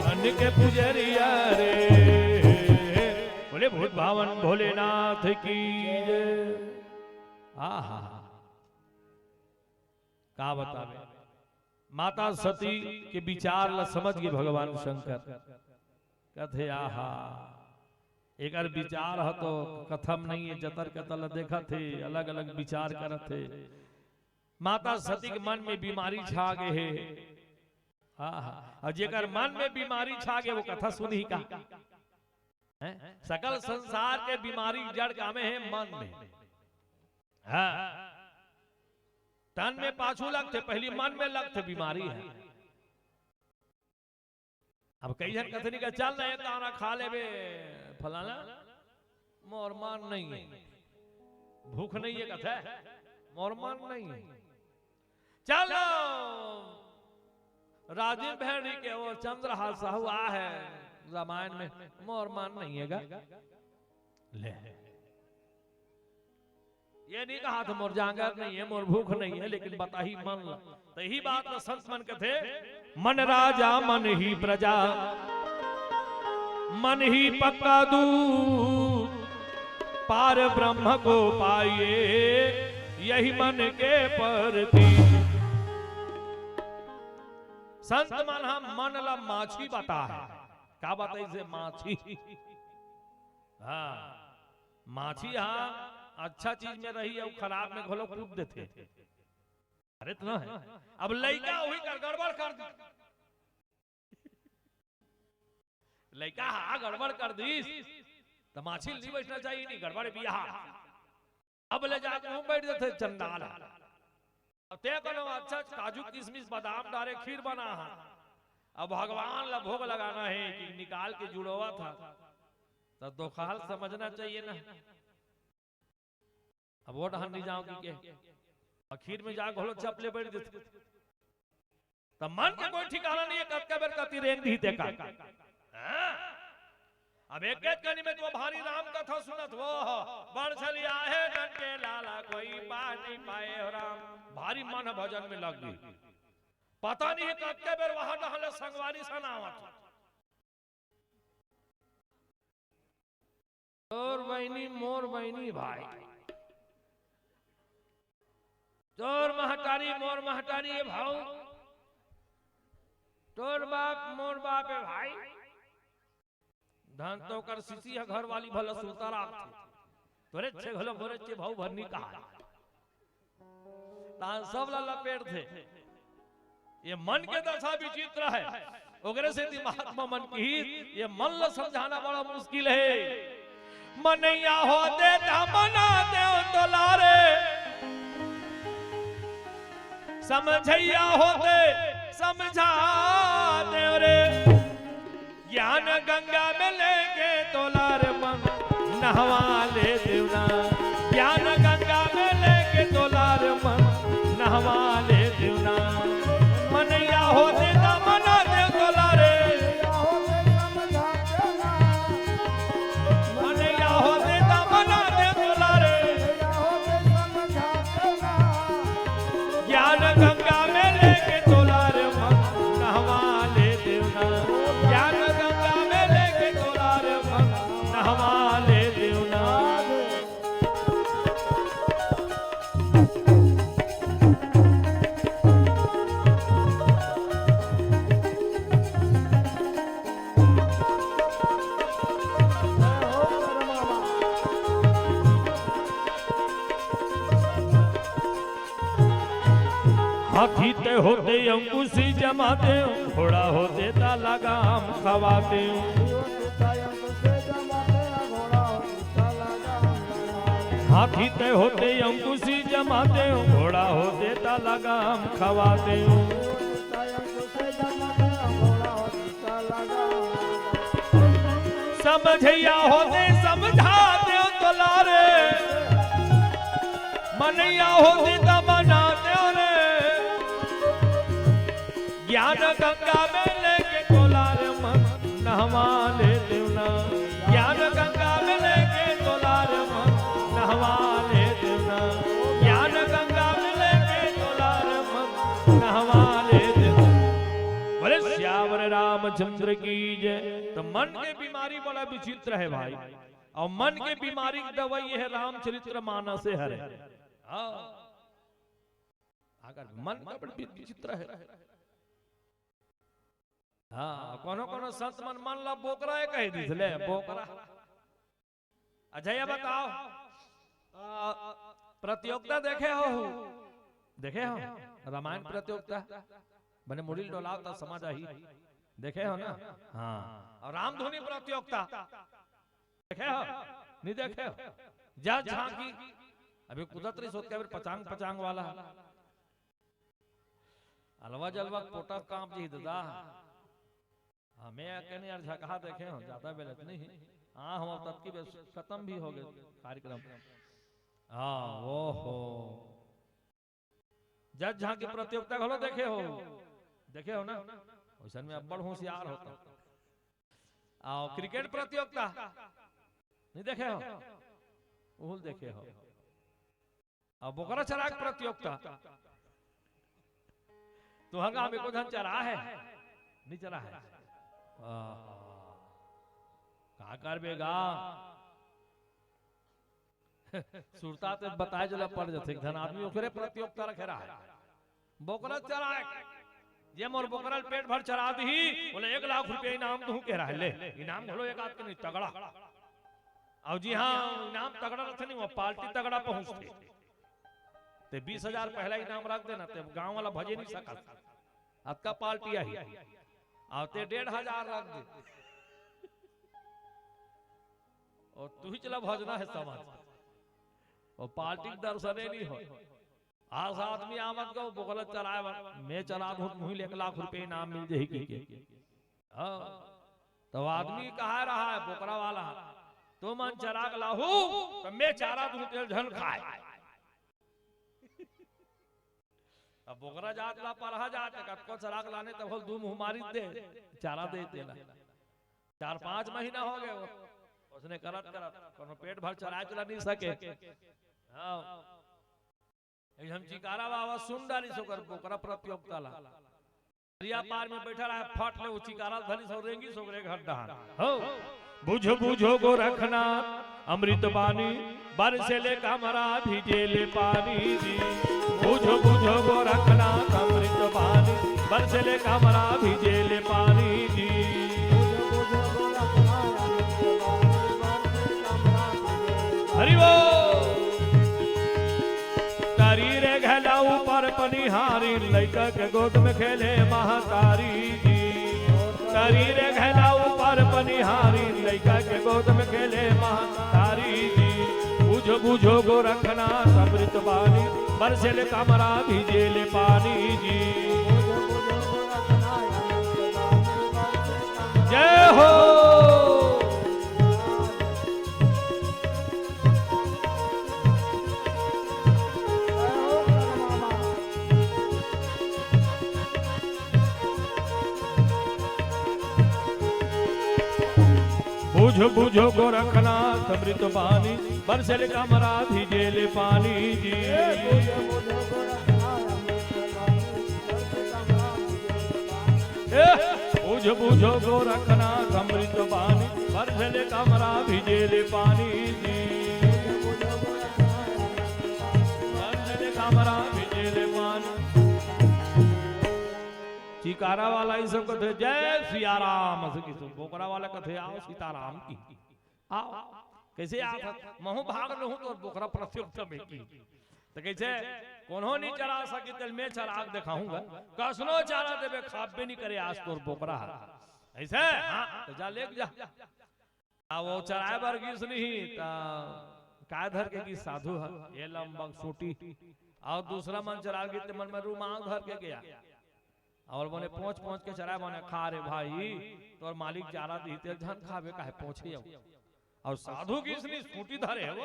बन के पुजरिया रे। बोले भूत भावन भोलेनाथ की जय। आहा, का बतावे, माता सती के विचार ला समझ गे भगवान शंकर। कथे, आहा, एकर विचार ह तो कथम नहीं है, जतर कतर ला देखत हे, अलग-अलग विचार करत हे। माता सती के मन में बीमारी छा गे हे। आहा, अउ जेकर मन में बीमारी छा गे, वो कथा सुनही का? हैं? सकल संसार के बीमारी जड़ कामे हे मन में। हाँ, तन में पाछू लगथे, पहली मन में लगथे बीमारी ह। अब कई झन कथे नहीं का, चल ना, एक दाना खा लेबे फलाना, मोर मन नहीं है, भूख नहीं है कथे, मोर मन नहीं है। चलो, राजीव भेड़ी के वो चंद्रहास साहू आहे रामायण में, मोर मन नहीं है गा। ले, ये नहीं कहा था मोर जांगर नहीं है, मोर भूख नहीं है, लेकिन बताही मन ला। तो यही बात ला संत मन कथे, मन राजा मन ही प्रजा, मन ही पक्का दूत, पार ब्रह्म को पाइए, यही मन के परतीत। संत मन ह मन ला माछी बताय। का बताइसे? माछी। हाँ, माछी हा अच्छा चीज में रही अउ खराब में घलो कूद देथे। अरे तो ना है। अब लइका वही कर गड़बड़ कर दी। लइका हा गड़बड़ कर दीस, त माछी ल नहीं बैठना चाहिए, नहीं गड़बड़ बिया। अब ले जाके हम बैठ जाते चंडाल। अब ते कोनो अच्छा काजू किशमिश बादाम डारे खीर बना हा। अब भगवान ला भोग लगाना है कि निकाल के जुड़ोवा था, तो दोखाल समझना चाहिए ना। अब वो डहन नहीं जाओ कि के, आखिर में जाके घोलो चपले बैठ देते। त मन के कोई ठिकाना नहीं है, कतका बेर कति रेंग दी तेका। हाँ? अब एक एक कनी में तो भारी राम कथा सुनत हो, बड़ छलिया है नन के लाला कोई पानी पाए हो राम। भारी मन भजन में लग गई। पता नहीं है कतका बेर वहां डहले संगवारी सनावत। तोर बहिनी मोर बहिनी भाई, तोर महतारी मोर महतारी ए भाऊ, तोर बाप मोर बाप ए भाई। धन तो कर सीसी ह घर वाली भला सुरता राखथे, तोरे छे घलो मोरे छे भाऊ भरनी कहा। तान सब ला लपेट थे। ये मन के दशा विचित्र है, ओकरे सेती महात्मा मन की ये मन ला समझाना बड़ा मुश्किल है। मनैया होते त मना देव तोला रे, समझैया होते समझा देव रे। ज्ञान गंगा में लेके तोला रे मन नहवा ले देव ना। ज्ञान गंगा में लेके तोला रे मन नहवा ले देव ना। मनैया होते त मना देव तोला रे। मनैया होते त मना देव तोला रे। ज्ञान गंगा में लेके तोला रे मन नहवा ले देव ना। ज्ञान गंगा में लेके तोला रे मन नहवा ले देव ना। हाथी ते होते अंकुशी जमाते, घोड़ा होते त लगाम खवाते। हाथी ते होते अंकुशी जमाते, घोड़ा होते त लगाम खवाते। समझैया होते समझा देव तोला रे, मनैया होते त मना देव रे। ज्ञान गंगा में लेके तोला रे मन नहवा ले देव ना। ज्ञान गंगा में लेके तोला रे मन नहवा ले देव ना। ज्ञान गंगा में लेके तोला रे मन नहवा ले देव ना। बोले सियावर रामचंद्र की जय। तो मन के बीमारी बड़ा विचित्र है भाई, और मन के बीमारी की दवाई ये है रामचरित्र मानस हरे। हाँ, अगर मन का बड़ विचित्र है। हाँ, कोनो कोनो संत मन मन ला बोकरा ए कह दिस ले, बोकरा। अच्छा, ये बताओ, आ, प्रतियोगिता देखे हो? देखे हो? रामायण प्रतियोगिता, बने मुड़ी डोलाव त समझ आही। देखे हो ना? हाँ। और रामधुनी प्रतियोगिता देखे हो? नहीं देखे हो? जस झांकी। अभी कुदरत रही सोच के, अभी पचांग पचांग वाला। अलवा जलवा पोटा कांप जी दादा। हाँ, मैं कहने यार झकहा देखे हो, ज्यादा बेलत नहीं। हाँ, हम तब की बेस खत्म भी हो गए कार्यक्रम। हाँ, वो हो। जस झांकी प्रतियोगिता घलो देखे हो? देखे हो ना? वैसन में अब्बड़ होशियार होता। आओ, क्रिकेट प्रतियोगिता नहीं देखे हो? उहुल देखे हो। अब बोकरा चराग प्रतियोगिता। तुहर गांव में को झन चरा है? नहीं चरा है? आहा। का करबे गा? सुरता ते बताए जला पड़ जथे, एक झन आदमी ओकरे प्रतियोगिता रखे रहा है। बोकरा चराए, जे मोर बोकरा ल पेट भर चरा दिही, बोले एक लाख रुपया इनाम दूं कह रहा है। ले, इनाम घलो एक आध के नहीं, तगड़ा। और जी हाँ, इनाम तगड़ा रहते नहीं, वो पार्टी तगड़ा पहुंचते। ते बीस हजार पहला इनाम रख देना, ते गांव वाला भजे नहीं सकत। अतका पार्टी आही। और ते डेढ़ हजार रख दे। और तू ही चला भजना है समाज। और पार्टी के दर्शने नहीं हो। आज आदमी आवत गो बोकरा चराए बर, मैं चरा दूं, मुही ले एक लाख रुपया इनाम मिल जाही कहिके। हाँ। तो आदमी कहा रहा है बोकरा वाला, तुमन चराग लाहू, तो मैं चारा दूं, तेल झन खाए। अब बोकरा जात ला परहा जात, कतको चराग लाने तब होल दू मुंह मारी दे, चारा दे तेला। चार पांच महीना हो गए वो। उसने करत करत कोनो पेट भर चराए चला नहीं सके। हाँ। एक हम चिकारा बाबा सुन डाली सो कर बोकरा प्रतियोगिता ला। दरिया पार में बैठा रहा, फट ले वो चिकारा धरी सो रेंगी सो रे घर डहान। हो। बुझो बुझो गोरखनाथ अमृत बानी, बरसेले कमरा भिजेले पानी जी। बुझो बुझो गोरखनाथ अमृत बानी, बरसेले कमरा भिजेले पानी जी। हरि बोल। तरी रे घला ऊपर पनिहारी, लइका के गोद में खेले महतारी जी। तरी रे घला ऊपर पनिहारी, लइका के गोद में खेले महतारी जी। बुझो बुझो गोरखनाथ अमृत बानी, बरसेले कमरा भिजेले पानी जी। जय हो। बुझो बुझो गोरखनाथ अमृत बानी, बरसेले कमरा भिजेले पानी जी। ए, बुझो बुझो गोरखनाथ अमृत बानी, बरसेले कमरा भिजेले पानी जी। बरसेले कमरा भिजेले पानी। चिकारा वाला ये सब कथे जय सिया राम, असे किसो बोकरा वाला कथे आओ सीताराम की। आओ, कइसे आत हस? महूं भाग लहूं तोर बोकरा प्रत्युत्तर में की। त कइसे कोनो नी चरा सकी, तेला मैं चरा के देखाहूं गा। कसनो चारा देबे, खाबे नी करे आज तोर बोकरा ह। अइसे? हां, त जा लेके जा। अब वो चराए बर गिस नहीं, त काय धर के गिस साधु ह, ये लंबा सूटी। अउ दूसरा मन चरा गिस ते मन में रुमाल धर के गया। अउ बने पोंछ पोंछ के चराए, बने खा रे भाई, तोर मालिक चारा दिही तेला झन खाबे, काहे पोंछे अउ। अउ साधु गिस नहीं सूटी धरे हे वो।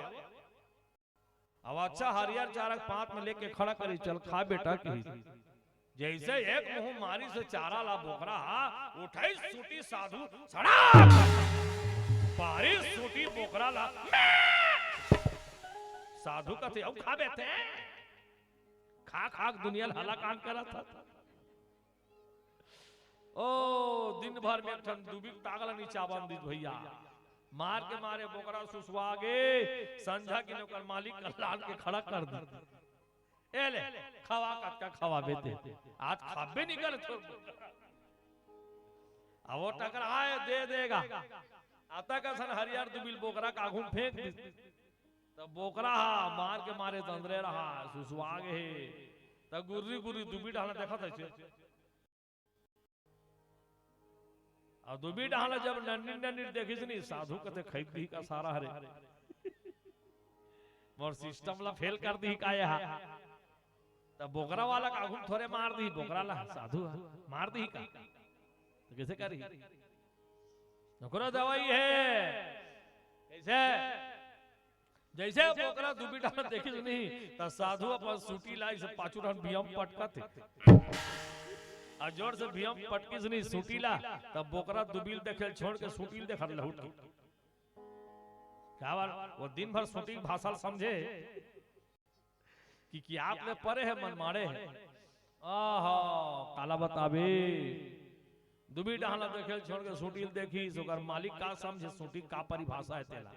अब अच्छा हरियर चारा के पात में लेके खड़ा करिस, चल खा बेटा कहिस। जइसे एक मुंह मारिस चारा ला बोकरा हा, उठाइस सूटी साधु, सड़ाक! पारिस सूटी बोकरा ला, मैं! साधु कथे, "अउ खाबे ते?" खा खा के दुनिया ला हलाकान करत हस। ओ, दिन भर में एक ठन दुबी के ताग ला नी चाबन दिस भइया। मार के मारे बोकरा सुसवा गे, संझा के ओकर मालिक ला लान के खड़ा कर दिस। ए ले, खवा कतका खवाबे ते। आज खाबे नी करे तोर बोकरा। अब वो टकराए दे देगा। अतका असन हरियर दुबी ल बोकरा के आघू म फेंक दिस। त बोकरा हा मार के मारे तंदरे रहा, सुसवा गे हे। त गुर्री गुर्री दुबी डहन देखत हे। अउ दुबी डहन जब नन्नी नन्नी देखिस नी, साधु कथे, "खई दिही का सारा हरे? मोर system ला fail कर दिही का ये हा?" त बोकरा वाला के आघू म थोरे मार दिही, बोकरा ला, साधु हा, मार दिही का? त कइसे करही? ओकरो दवाई हे। कइसे? जइसे बोकरा दुबी डहन देखिस नहीं, त साधु अपन सूटी ला अइसे पाछू डहन भियम पटकत हे। अउ जोर से भियम पटकिस नहीं सूटी ला, त बोकरा दुबी ल देखे ल छोड़ के सूटी ल देखत लहुट। काबर? वो दिन भर सूटी के भाषा ल समझे। कि, कि आप ले परे हे, मन माड़े हे। आहा, काला बताबे। दुबी डहन ला देखे ल छोड़ के सूटी ल देखिस, ओकर मालिक का समझे, सूटी का परिभाषा हे तेला।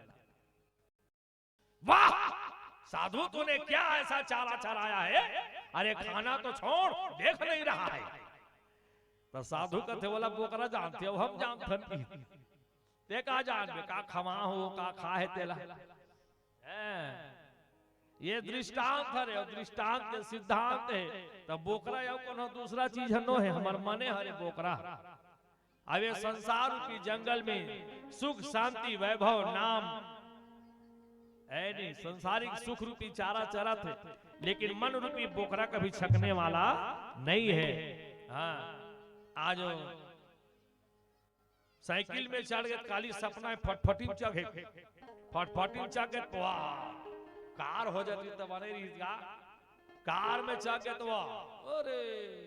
वाह! साधु, तूने क्या ऐसा चारा चराया है? अरे, खाना तो छोड़, देख नहीं रहा है। त साधु कथे, "ओला बोकरा जानथे, अब हम जानथन।" ते का जानबे, का खवा हो, का खा हे तेला? हैं? ये दृष्टांत हरे, अउ दृष्टांत के सिद्धांत हे। त बोकरा अउ कोनो दूसरा चीज नो हे, हमर मने हरे बोकरा। अब ये संसार रूपी जंगल में सुख, शांति, वैभव, नाम, ए नहीं, संसारिक सुख रूपी चारा चरत हे, लेकिन मन रूपी बोकरा कभी छकने वाला नहीं है। हाँ, आज साइकिल में चढ़ गे त काली सपना में फटफटी में चघे, फटफटी में चघ गे त वाह, कार हो जाती त बने रहिस गा। कार में चघ गे त वाह, अरे,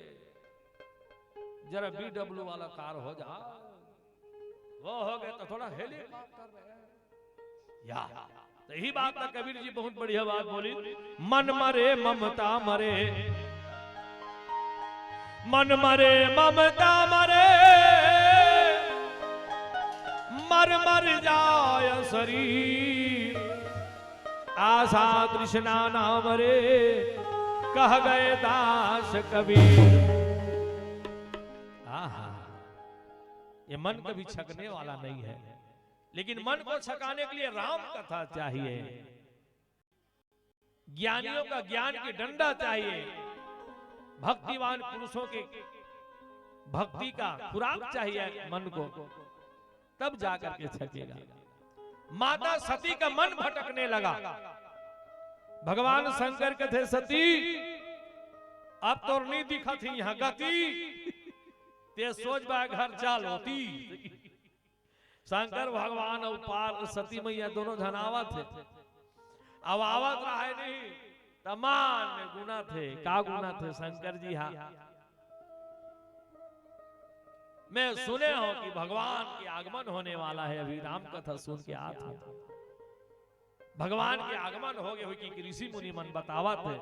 जरा B W वाला कार हो जा, वो हो गे त थोड़ा helicopter में। या, त इही बात ला कबीर जी बहुत बढ़िया बात बोलिस, "मन मरे ममता मरे, मन मरे ममता मरे, मन मर जाय शरीर, आशा तृष्णा ना मरे, कह गए दास कबीर। आहा, ये मन कभी छकने वाला नहीं है, लेकिन मन को छकाने के लिए राम कथा चाहिए, ज्ञानियों का ज्ञान की डंडा चाहिए, भक्तिवान पुरुषों के भक्ति का खुराक चाहिए मन को, तब जाकर के छकेगा। माता सती का मन भटकने लगा। भगवान शंकर कथे, "सती, अब तोर नी दिखत ही यहाँ गति, ते सोच बा घर चाल होती।" शंकर भगवान अउ पार सती मैया दोनों झन आवत हे। अब आवत रहे नहीं, त मन में गुनत हे। का गुनत हे शंकर जी हा? मैं सुने हूं कि भगवान के आगमन होने वाला है, अभी राम कथा सुन के आत हूं। भगवान के आगमन हो गए हो कि ऋषि मुनि मन बतावत हे।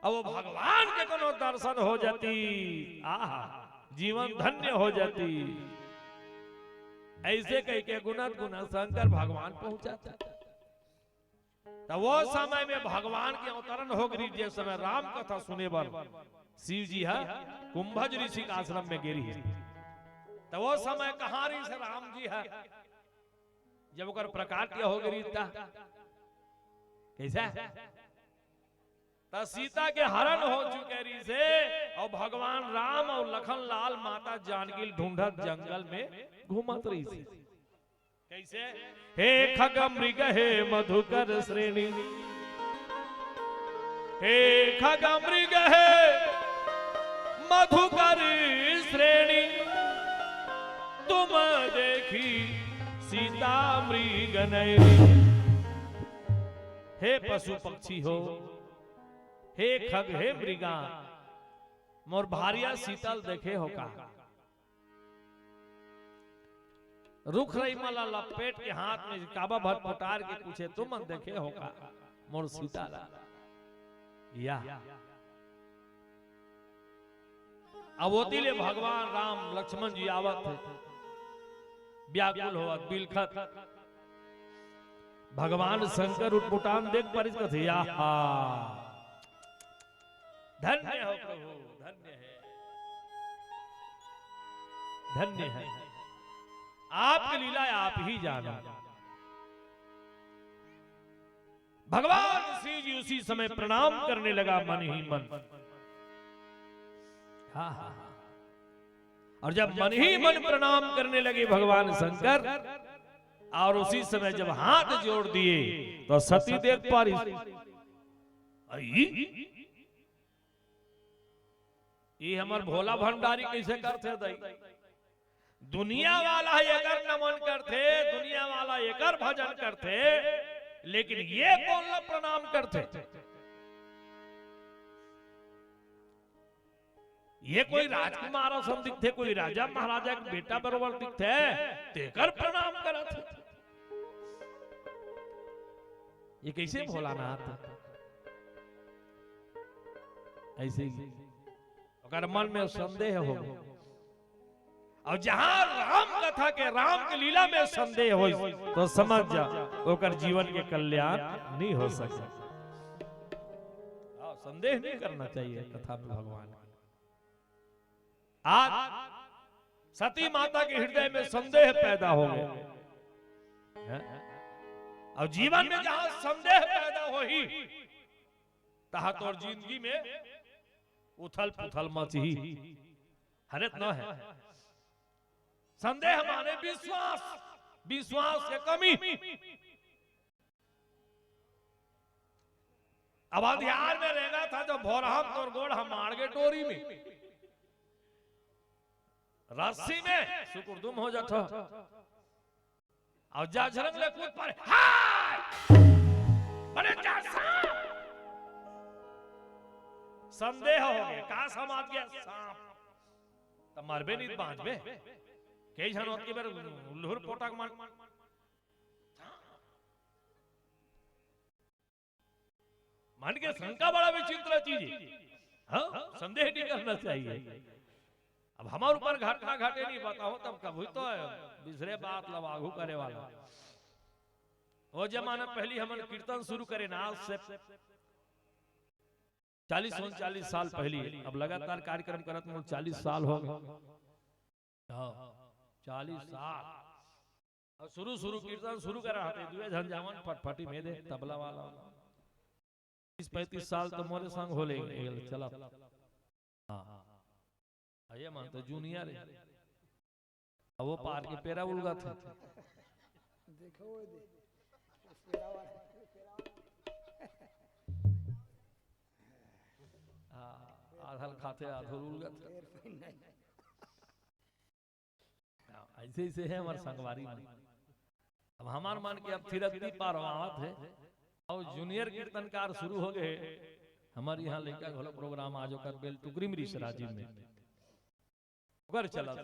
अब वो भगवान के कोनो दर्शन हो जाती, आहा, जीवन धन्य हो जाती। ऐसे कह के गुनत गुनत शंकर भगवान पहुंचा था। तो वो समय में भगवान के अवतरण हो गई, जिस समय राम कथा सुने बर शिव जी है कुंभज ऋषि के आश्रम में गे रहिस। तो वो समय कहाँ रहिस राम जी है, जब ओकर प्रकाट्य हो गई था? कैसा? त सीता के हरण हो चुके रहिस हे, अउ भगवान राम अउ लखन लाल माता जानकी ल ढूंढत जंगल में घूमत रहिस हे। कैसे? "हे खग मृग हे मधुकर श्रेणी, हे खग मृग हे मधुकर श्रेणी, तुम देखी सीता मृग नैनी।" हे पशु पक्षी हो, हे खग, हे मृगा, मोर भारिया सीता ल देखे हो का? रुख रई मन ला लपेट के हाथ में काबा भर पोटार के पूछे, "तुमन देखे हो का मोर सीता ला?" या। अब ओती ले भगवान राम लक्ष्मण जी आवत हे, व्याकुल होवत, बिलखत। भगवान शंकर उटपुटान देख परिस कथे, "आहा, धन्य हो प्रभु, धन्य है, धन्य है, आपकी लीला आप ही जानो।" भगवान शिव जी उसी समय प्रणाम करने लगा मन ही मन। हाँ, हाँ, हाँ। और जब मन ही मन प्रणाम करने लगे भगवान शंकर, और उसी समय जब हाथ जोड़ दिए तो सती देख पारी, "आई, ये हमर भोला भंडारी कैसे करथे दई? दुनिया वाला एकर नमन करथे, दुनिया वाला एकर भजन करथे, लेकिन ये कोन ला प्रणाम करथे? ये कोई राजकुमार असन दिखथे, कोई राजा महाराजा के बेटा बरोबर दिखथे, तेकर प्रणाम करत हे। ये कैसे भोलानाथ?" ऐसे ही ओकर मन में संदेह हो। और जहां राम कथा के, राम के लीला में संदेह हो, तो समझ जा, ओकर जीवन के कल्याण नहीं हो सके। हाँ, संदेह नहीं करना चाहिए कथा में भगवान के। आज सती माता के हृदय में संदेह पैदा हो गया, हैं? और जीवन में जहां संदेह पैदा होही, तहां तोर जिंदगी में उथल पुथल मचही। हरे त न हे। संदेह माने विश्वास, विश्वास के कमी। अब अंधियार में रेंगत हस तो भोरहा म तोर गोड़ ह माड़ गे डोरी में, रस्सी में सुकुरदुम हो जाथो। अउ जा झरंग ले कूद परे, हाय! बड़े जा सांप! संदेह हो गे, का समझ गे सांप? त मरबे नहीं, बांचबे। कई झन होत के बेर उल्लूर पोटक मन। मन के शंका बड़ा विचित्र चीज हे। हाँ, संदेह नहीं करना चाहिए। अब हमर ऊपर घटना घटे नहीं बताओ, तब कभी तो बिसरे बात ला आगू करे वाला। वो जमाना पहली हमन कीर्तन शुरू करे ना, आज से चालीस उनचालीस साल पहली। अब लगातार कार्यक्रम करत मोर चालीस साल हो गए। हाँ, चालीस साल। और शुरू शुरू कीर्तन शुरू करा हते, दुए झन जावन फटफटी में दे तबला वाला। तीस पैंतीस साल तो मोरे संग हो ले चला। हाँ, ये मन तो जूनियर है। अब वो पार के पेरा उलगत है। देखो वो दे। हाँ, आधल खाते आधल उलगत है। हाँ, ऐसे ऐसे है हमारे संगवारी मन। अब हमार मन के अब थिरकती पार आवत है। और जूनियर कीर्तनकार शुरू हो गए। हमारे यहाँ लइका घलो प्रोग्राम आज ओकर बेल टुकरी में रिस राजीव में। ओकर चलत।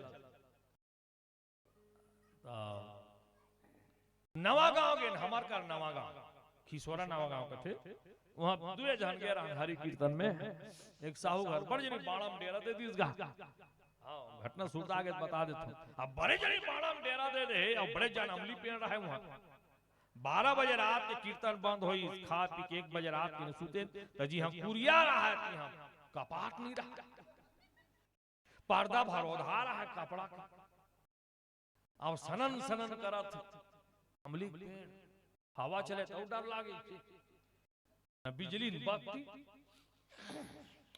तो नवा गांव गेन, हमार कर नवा गांव, खिसोरा नवा गांव कथे। वहां दुए झन गे रहन हरि कीर्तन में, एक साहू घर बड़ जनी बाड़ा में डेरा दे दिस गा। हाँ, घटना सुरता आगे बता देथों। अब बड़े जनी बाड़ा में डेरा दे दे, अब बड़े जन अमली पेड़ रहे वहां। बारह बजे रात के कीर्तन बंद होई, खा पी के एक बजे रात के सुते, त जी हम कुरिया रहा है कि हम कपाट नहीं रहा, पर्दा भरोधा रहा है कपड़ा का। अब सनन सनन करत अमली के पेड़, हवा चले तो डर लागे, न बिजली न बत्ती।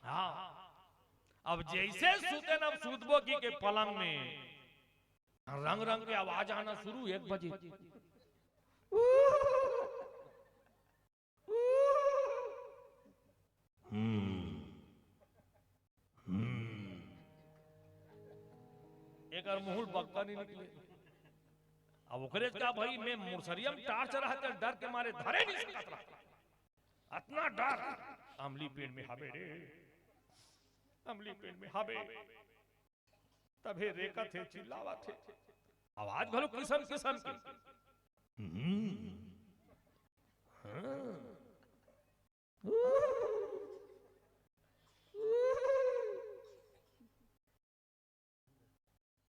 हाँ, अब जैसे सुते न सूतबो की के पलंग में रंग रंग के आवाज आना शुरू, एक बजे। हम्म। हम्म। एकर मुंह ले बक्का नहीं निकले। अब ओकरे का भाई, मैं मुरसरिया में टार्च रहा त डर के मारे धरे नहीं सकत रहा। अतना डर। अमली पेड़ में हबे रे, अमली पेड़ में हबे। तभे रेकत हे, चिल्लावत हे। आवाज घलो किसम किसम के। हम्म। हाँ।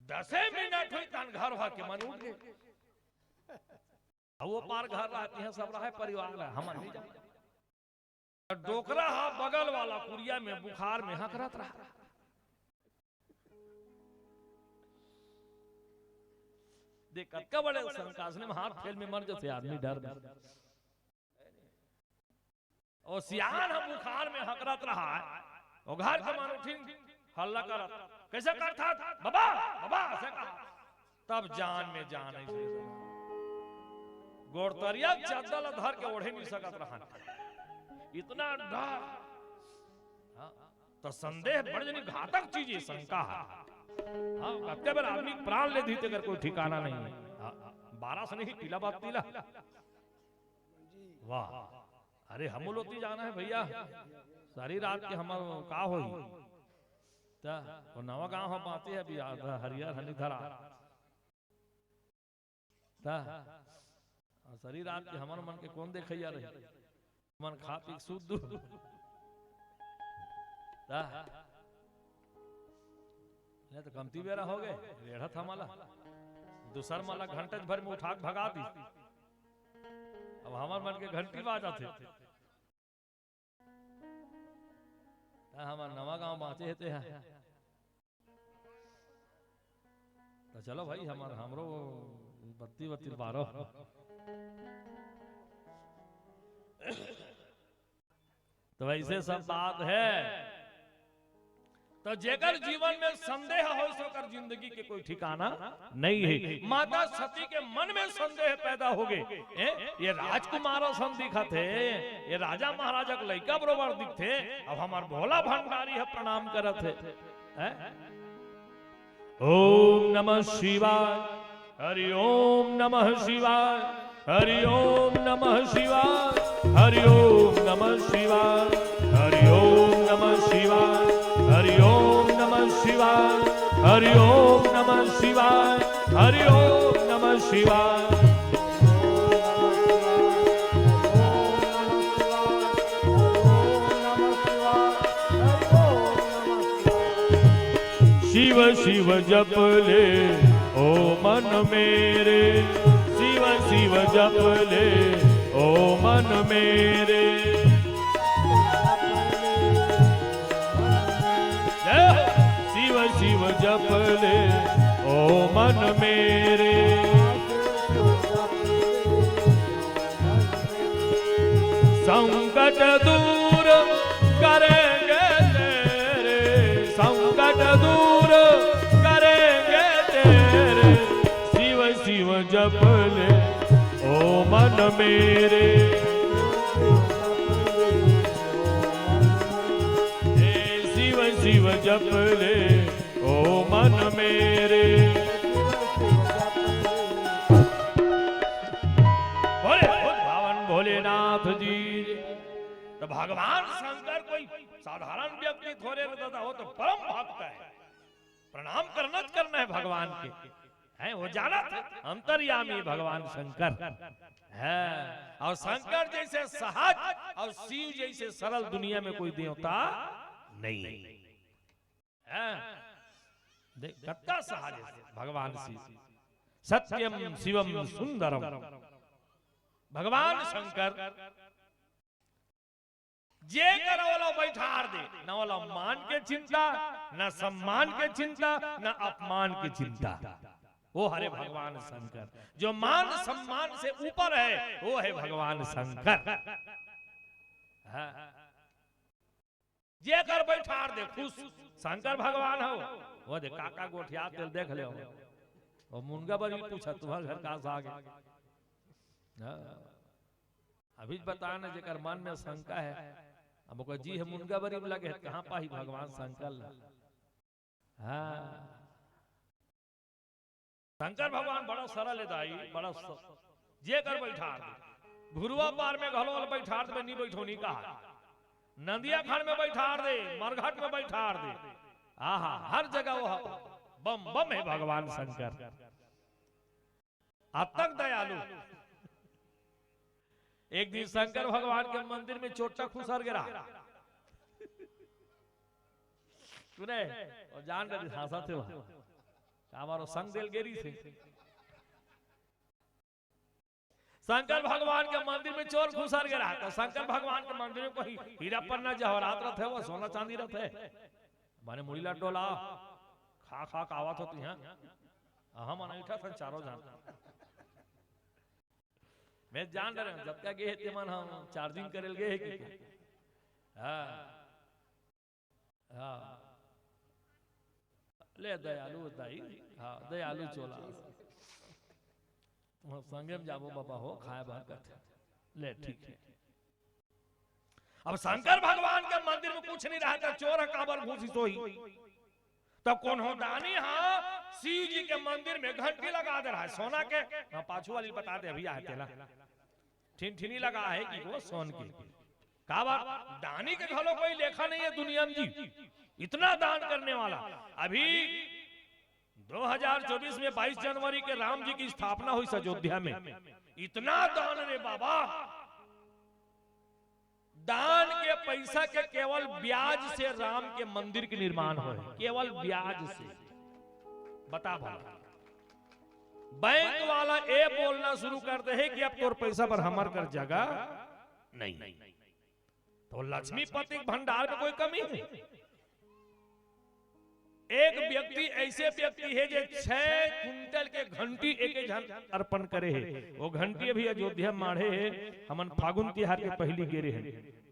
दसे मिनट होई तहन घर भर के मन उठ गे। अब वो पार घर रहती है, सब रहे परिवार रहे, हमन नहीं जाने। डोकरा हा बगल वाला कुरिया में बुखार में हकरत रहा। देख, कतका बड़े संकासने में हाथ फेल में मर जथे आदमी डर में। और सियान हम बुखार में हकरत रहा है, वो घर के मन उठिन हल्ला करत, "कैसे करथा बाबा, बाबा?" ऐसे कहा। तब जान में जान ऐसे गोड़तरिया चद्दर ला धर के ओढ़े नहीं सकत रहन, इतना डर। हाँ, तो संदेह बड़ जनी घातक चीज है, शंका है। हाँ, कत्ते बार आदमी प्राण ले दी, तेकर कोई ठिकाना नहीं है। हाँ, बारह से नहीं, टीला बाप टीला। वाह, अरे हमू लोती जाना है भैया, सारी रात के हमर का होई? त वो नवा गांव हम बाते अभी याद है, हरियर हनी धरा। त और सारी रात के हमर मन के कौन देखैया रही? मन खा पी के सूत दू। त नहीं तो कमती बेरा हो गए, रेढ़त हमला। दूसर मला घंटे भर में उठा के भगा दी। अब हमर मन के घंटी बाजत हे। त हमर नवा गांव बांचे हे ते ह। त चलो भाई, हमर, हमरो बत्ती बत्ती बारो। तो ऐसे सब बात है। तो जेकर जीवन में संदेह हो, सो ओकर जिंदगी के कोई ठिकाना नहीं है। माता सती के मन में संदेह पैदा हो गए, "ए, ये राजकुमार असन दिखत हे, ये राजा महाराजा के लइका बरोबर दिखथे, अब हमार भोला भंडारी है प्रणाम करत हे।" हैं? ओम नमः शिवाय। हरि ओम नमः शिवाय। हरि ओम नमः शिवाय। हरि ओम नमः शिवाय। हरि ओम नमः शिवाय। हरि ओम नमः शिवाय। हरि ओम नमः शिवाय। हरि ओम नमः शिवाय। शिव शिव जप ले ओ मन मेरे, शिव शिव जप ले ओ मन मेरे। जय हो। शिव शिव जप ले ओ मन मेरे, संकट दूर करेंगे तेरे, संकट दूर करेंगे तेरे। शिव शिव जप ले ओ मन मेरे, ए शिव शिव जप ले ओ मन मेरे। बोले, बोल भावन भोलेनाथ जी। तो भगवान शंकर कोई साधारण व्यक्ति थोड़े रहता था, वो तो परम भक्त है, प्रणाम करना च करना है भगवान के। हैं, वो जाना था, अंतर्यामी भगवान शंकर है। और शंकर जैसे सहज और शिव जैसे सरल दुनिया में कोई देवता नहीं है। हैं? देख, कत्ता सहज है भगवान शिव। सत्यम शिवम सुंदरम। भगवान शंकर जे करा ओला बइठार दे, न ओला मान के चिंता, न सम्मान के चिंता, न अपमान के चिंता। वो हरे भगवान शंकर, जो मान सम्मान से ऊपर है, वो है भगवान शंकर। हाँ। जे कर बइठार दे खुश, शंकर भगवान हो। वो दे काका गोठिया तेल देख ले हो। वो मुनगा बरी पूछा, तुम्हारे घर का से आगे? हाँ। अभी बताना, जेकर मन में शंका है, अब ओकर जी है मुनगा बरी में लगे है, कहाँ पाही भगवान शंकर ला? हाँ। शंकर भगवान बड़ा सरल है दाई, बड़ा स-, जे कर बइठार दे। घुरुवा पार में घलो बइठार दे, नहीं बइठो, नहीं कहा। नंदिया खंड में बइठार दे, मरघट में बइठार दे। आहा, हर जगह वो बम बम है भगवान शंकर। अतक दयालु। एक दिन शंकर भगवान के मंदिर में चोट्टा खुसर गे रहा। सुने, वो जान डरिस, हंसथे वह। का मारो संग देल गे रहिसे। शंकर भगवान के मंदिर में चोर खुसर गे रहा, तो शंकर भगवान के मंदिर में कोई हीरा पन्ना जवाहरात रथे, वो सोना चांदी रथे। माने मुड़ी ला डोला, खा खा के आवत हो तिहां। हमन अइठा थन चारों झन। मैं जान डरेंव, जतका गे हे तेमन ह charging करे ल गे हे कि। हाँ। हाँ। ले दयालु दाई, हाँ, दयालु चोला। तुँहर संगे म जाबो बाबा हो, खाए बर कथे। ले, ठीक हे। अब शंकर भगवान के मंदिर में कुछ नहीं रहा, त चोर ह काबर घुसिस होही? त कोनो दानी ह शिव जी के मंदिर में घंटी लगा दे रहा है सोना के। हाँ, पाछू वाली बता दे, अभी आए तेला। ठिनठिनी लगा है कि वो सोन के। काबर? दानी के घलो कोई लेखा नहीं है दुनिया में जी, इतना दान करने वाला। अभी दो हज़ार चउबीस में बाईस जनवरी के राम जी के स्थापना होइस अयोध्या में। इतना दान रे बाबा, दान के पइसा के केवल ब्याज से राम के मंदिर के निर्माण होय, केवल ब्याज से। बता भला, बैंक वाला ए बोलना शुरू कर दे हे कि अब तोर पइसा बर हमर कर जगह नहीं। त लक्ष्मीपति के भंडार में कोई कमी हे? एक व्यक्ति, अइसे व्यक्ति हे जे छह कुंटल के घंटी एके झन अर्पण करे हे। वो घंटी अभी अयोध्या माढ़े हे, हमन फागुन तिहार के पहिली गे रेहेन।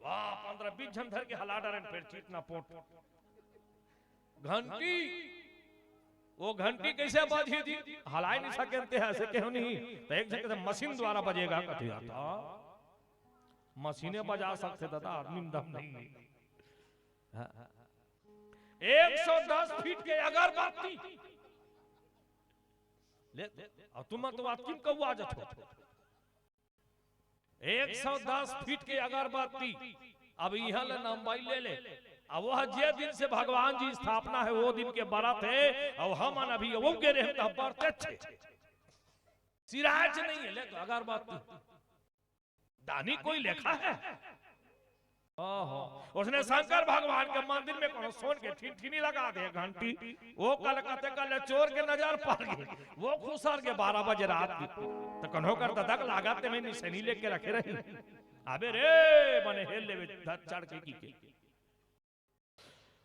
वाह, पन्द्रह बीस झन धर के हला डारेन, फेर चीट ना पोट। घंटी, वो घंटी कइसे बजही जी? हलाय नइ सकेन ते ह, अइसे केहेंव नहीं। त एक झन कथे, "मशीन द्वारा बजेगा," कथे, "या त मशीने बजा सकथे ददा, आदमी में दम नहीं हे।" हाँ। एक सौ दस फीट के अगरबत्ती। ले, अउ तुमन तो अतकी म कउवा जाथो। एक सौ दस फीट के अगरबत्ती। अब इहाँ ले नंबई ले ले। अब वह जे दिन से भगवान जी स्थापना हे, वो दिन के बरत हे, अउ हमन अभी वो गे रेहेन त बरतेच हे। सिरायच नहीं हे, ले तो अगरबत्ती। दानी कोई लेखा हे? ओहो, उसने शंकर भगवान के मंदिर में कोनो सोन के ठिनठिनी लगा दे, घंटी। वो कल कते कल चोर के नजर पड़ गए, वो खुसर के बारह बजे रात की। तो कन्हो कर ददक लागत ते में निसैनी लेके रखे रही। अबे रे, बने हेल लेवे धर चढ़ के की के।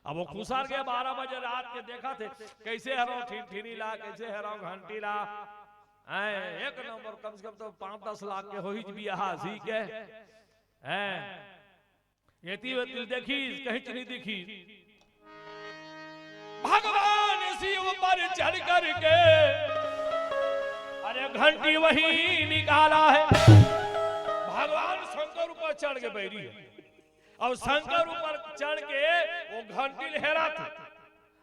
अब वो खुसर के बारह बजे रात के देखत हे, कैसे हरो ठिनठिनी ला, कैसे हरो घंटी ला। हैं, एक नंबर, कम से कम तो पाँच दस लाख के होही बियाह सी के। हैं, ये ती, ये ती देखी, कहीं नहीं देखी। भगवान शिव पर चढ़ करके, अरे, घंटी वही निकाला है। भगवान शंकर ऊपर चढ़ के बैरी है। अब शंकर ऊपर चढ़ के वो घंटी ल हेरत हे।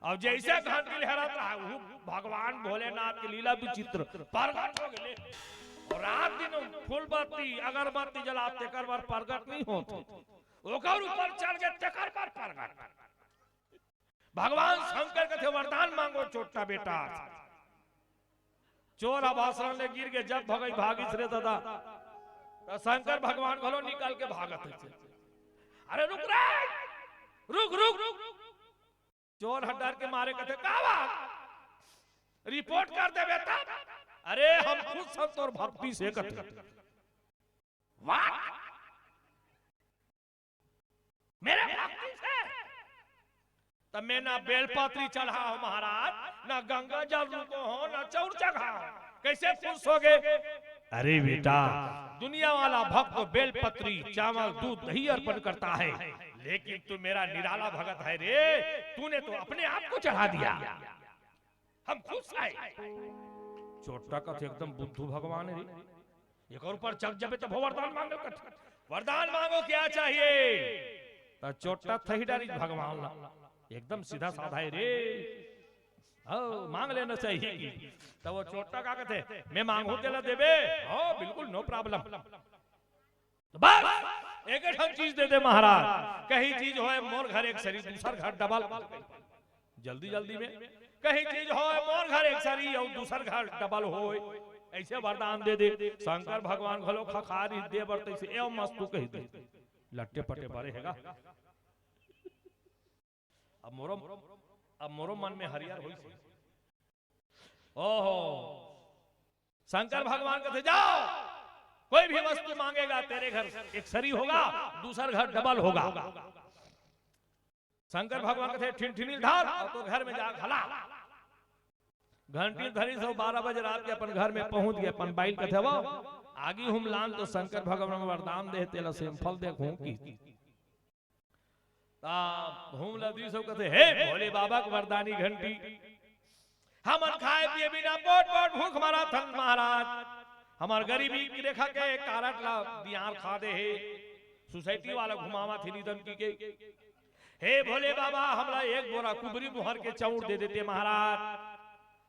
अब जैसे घंटी ल हेरत रहा, वो भगवान भोलेनाथ के लीला विचित्र प्रगट हो गए। और रात दिन फूल बत्ती, अगरबत्ती जलात, तेकर बर प्रगट नहीं होत हे। ओकर ऊपर चढ़ के तेकर बर प्रगट। भगवान शंकर कथे, "वरदान मांगो चोट्टा बेटा।" चोर अब आश्रम ले गिर के जब भगई भागिस रे दादा, तो शंकर भगवान घलो निकल के भागत हे। "अरे रुक रे, रुक, रुक, रुक।" चोर ह डर के मारे कथे, "का बात? रिपोर्ट कर देबे तब?" "अरे हम खुश हन तोर भक्ति से," कथे। "वाह, मेरे भक्ति से?" "तब मैं ना बेलपत्री चढ़ा हो महाराज, ना गंगा जल रुको हो, ना चौर चढ़ा हो, कैसे खुश हो गए?" "अरे बेटा, दुनिया वाला भक्त तो बेलपत्री, चावल, दूध, दही अर्पण करता है, लेकिन तू मेरा निराला भगत है रे, तूने तो अपने आप को चढ़ा दिया।" हम खुश हैं। चोट्टा कथे, "एकदम बुद्धू भगवान हे रे, एकर ऊपर चढ़ जाबे तब वरदान मांगो।" कथे, "वरदान मांगो, क्या चाहिए?" तो चोट्टा थही डारिस भगवान ला, "एकदम सीधा साधा हे रे, हो, मांग लेना चाहिए।" कि तब वो चोट्टा का कथे, "मैं मांगू तेला देबे?" "हो, बिल्कुल, no problem।" तो बस एक ठन चीज दे दे महाराज, कहीं चीज होय मोर घर एक सरी, दूसर घर डबल। जल्दी जल्दी में, कहीं चीज होय मोर घर एक सरी और दूसर घर डबल होय, ऐसे वरदान दे दे। शंकर भगवान घलो खखारी दे बर तैसे एवं मस्तु कही दे, लट्टे पट्टे बड़े हेगा। अब मोरो, अब मोरो मन में हरियर होइस। ओहो, शंकर भगवान कथे, "जाओ, कोई भी वस्तु मांगेगा, तेरे घर एक सरी होगा, दूसर घर डबल होगा।" शंकर भगवान कथे, "ठिनठिनी धर और तो घर में जा घला।" घंटी धरी सो बारह बजे रात के अपन घर में पहुंच गए, अपन बाइल कथे, "वो आगी हम लान।" तो शंकर भगवान वरदान दे, "तेला सैंपल देखूं कि।" ता घूम ल दिस अउ कथे, "हे भोले बाबा के वरदानी घंटी, हमन खाए पिए बिना पोट पोट भूख मरत हन महाराज। हमर गरीबी रेखा के कारट ला दियार खा दे हे, सोसाइटी वाला घुमावत हे निदन की के। हे भोले बाबा, हमला एक बोरा कुबरी मुहर के चाउर दे देते महाराज।"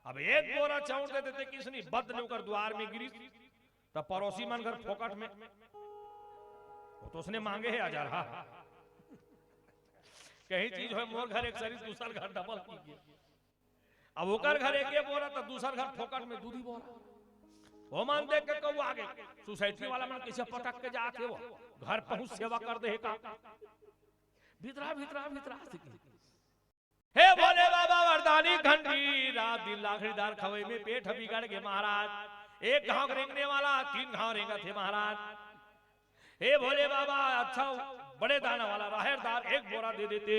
अब एक बोरा चाउर दे देते, किसनी बद ने ओकर द्वार में गिरिस, त पड़ोसी मन घर फोकट में, वो तो उसने मांगे हे हजार, हा। कहीं चीज होय, मोर घर एक सरी, दूसर घर डबल की के। अब ओकर घर एक बोरा, त दूसर घर फोकट में दूधी बोरा। वो मन देख के कौआ आगे, सोसाइटी वाला मन कैसे पटक के जात हे, वो घर पहुंच सेवा कर दे हे का। भीतरा, भीतरा, भीतरा से की, "हे भोले बाबा वरदानी घंटी, रात दिन लाखड़ीदार खवई में पेट बिगड़ गे महाराज। एक घाव रेंगने वाला, तीन घाव रेंगत हे महाराज। हे भोले बाबा, अच्छा बड़े दाना वाला राहेर दार एक बोरा दे देते,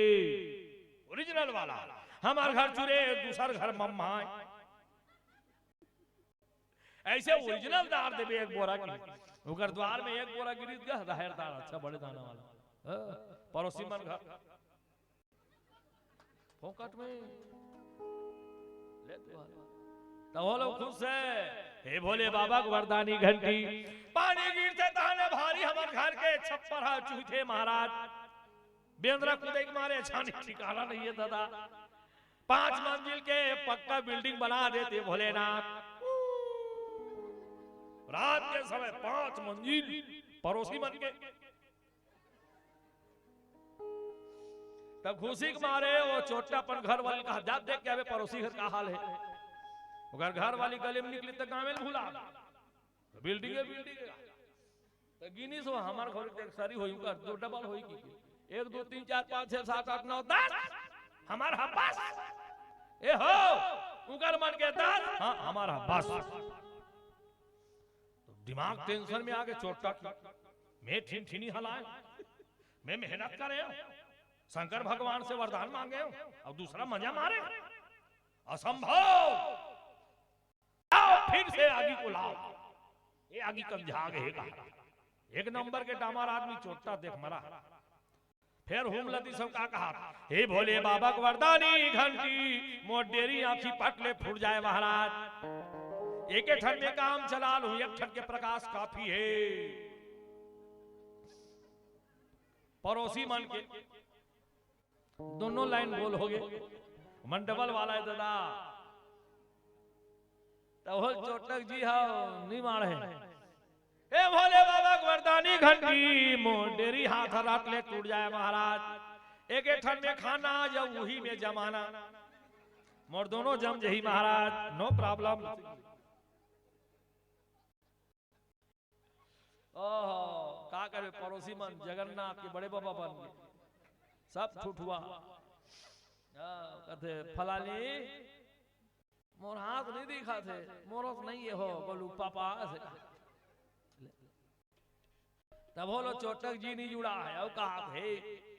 ओरिजिनल वाला। हमर घर चुरे, दूसर घर मम्मा।" ऐसे ओरिजिनल दार देबे एक बोरा की, ओकर द्वार में एक बोरा गिरिस गा, राहेर दार अच्छा बड़े दाना वाला। हाँ, पड़ोसी मन घर फोकट में ले तू आ। त वो लोग खुश हे, "हे भोले बाबा के वरदानी घंटी।" पानी गिरथे तहने भारी हमर घर के छप्पर ह चुहिथे महाराज। बेंदरा कुदई के मारे छानी ठिकाना नहीं हे दादा। पांच मंजिल के पक्का बिल्डिंग बना देते भोलेनाथ। रात के समय पांच मंजिल पड़ोसी मन के। तब खुशी के मारे वो चोट्टा अपन घर वाली कहा, "जा देख के अबे पड़ोसी घर का हाल हे।" ओकर घर वाली गली में निकली त गाँव में भुला। तो बिल्डिंग हे, बिल्डिंग हे। तो गिनी सो हमर घर के सरी होई, ओकर दो डबल होई की। एक, दो, तीन, चार, पाँच, छह, सात, आठ, नौ, दस, हमार हा बस। ए हो, उकर मन के दस, हाँ, हमार हा बस। तो दिमाग टेंशन में आके चोट्टा की, मैं ठिनठिनी हलाए, मैं मेहनत करे हूँ, शंकर भगवान से वरदान मांगे हूँ, और दूसरा मजा मारे, असंभव। लाओ, फिर से आगी को लाओ। ये आगी कंझा गए हे का? एक नंबर के डामर आदमी चोट्टा देख मरा। फिर हुम लदी सब का कहा, हे भोले बाबा के वरदानी घंटी, मोर डेरी आँखी पट ले फूट जाए महाराज। एके ठन में काम चला लूं, एक ठन के प्रकाश काफी हे। पड़ोसी मन के दोनों लाइन गोल हो गए। मन डबल वाला हे दादा। तब हो चोटक जी हा, नहीं मारे। हे भोले बाबा के वरदानी घंटी, मोर डेरी हाथ रट ले टूट जाए महाराज। एके ठन में खाना या उही में जमाना। मोर दोनों जम जही महाराज, no problem। ओहो, का करे, पड़ोसी मन जगन्नाथ के बड़े बाबा बन गए, सब ठुठुआ। हाँ, कथे, फलानी, मोर हाथ नहीं दिखा थे, मोर हाथ नहीं है हो, बोलू पापा से। तब बोलो चोटक जी नहीं जुड़ा है, और कहा थे,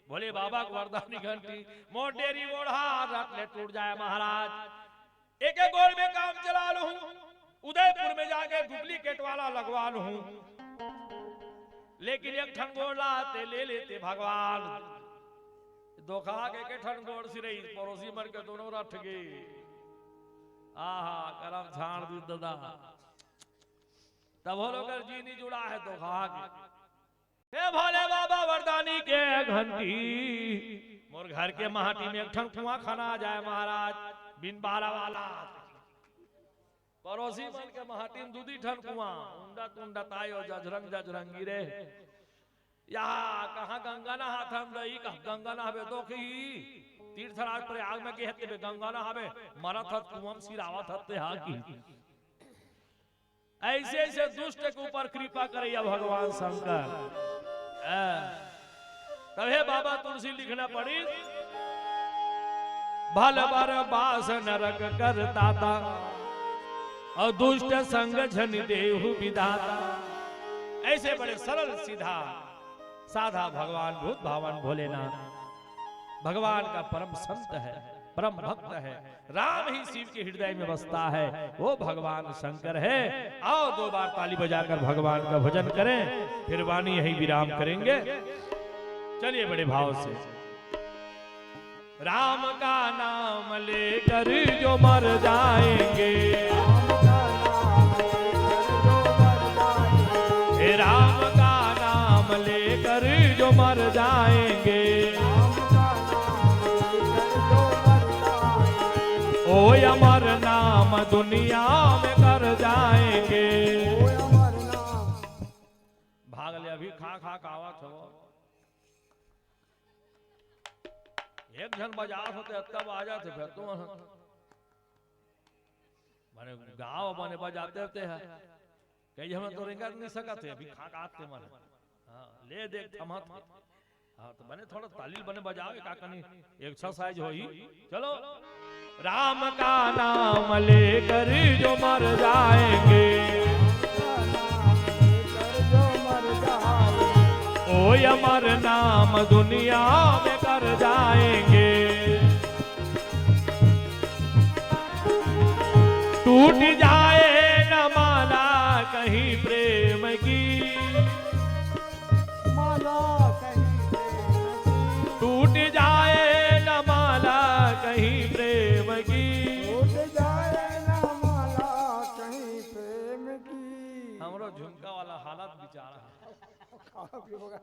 भोले बाबा के वरदानी घंटी, मोर डेरी मोर हाथ रट ले टूट जाए महाराज। एक एक गोर में काम चला लूं, उदयपुर में जाके डुप्लीकेट वाला लगवा लूं, लेकिन एक ठन गोर लाते ले लेते भगवान। धोखा के एक ठन गोर सिरई, पड़ोसी मन के दोनों रट गए। आहा, करम झाड़ दी दादा। तब बोलो कर जी नहीं जुड़ा है धोखा के। हे भोले बाबा वरदानी के घंटी, मोर घर के माटी में एक ठन कुआं खना जाए महाराज, बिन बारा वाला। पड़ोसी मन के माटी में दू दी ठन कुआं, उंडत उंडत आयो जजरंग जजरंगी रे। यहाँ कहाँ गंगा नहाथन दई, कहाँ गंगा नहाबे तो की तीर्थराज प्रयाग में के हते बे गंगा नहाबे, मरत हत कुआं में सिरावत हते हा की। ऐसे ऐसे दुष्ट के ऊपर कृपा करैया भगवान शंकर। हाँ। तभे बाबा तुलसी लिखना पड़ी, भल बर बास नरक कर दाता, और दुष्ट संग झनि देहु विधाता। ऐसे बड़े सरल सीधा साधा भगवान भूत भावन भोलेनाथ भगवान का परम संत है, परम भक्त है। राम ही शिव के हृदय में बसता है, वो भगवान शंकर है। आओ, दो बार ताली बजाकर भगवान का भजन करें, फिर वाणी यहीं विराम करेंगे। चलिए, बड़े भाव से। राम का नाम लेकर जो मर जाएंगे, हे राम का नाम लेकर जो मर जाएंगे, ओ अमर नाम दुनिया में कर जाएंगे। भाग ले, अभी खा खा के आवत हो। एक झन बजात होते, तब आ जाते फिर तुम। माने गाँव माने बजाते होते हैं। कई हम तो रेंगा नहीं सकत है, अभी खा खा आते मन। हाँ, ले देख थमत है। हाँ, तो बने थोड़ा ताली बने बजावे, का कनी एक्सरसाइज होई। चलो। राम का नाम लेकर जो मर जाएंगे, ओ अमर नाम दुनिया में कर जाएंगे। टूट जाए न माला कहीं प्रेम की, माला कहीं प्रेम की। टूट जाए न माला कहीं प्रेम की, टूट जाए न माला कहीं प्रेम की। हमरो झुमका वाला हालत बेचारा। खाओ पियो का।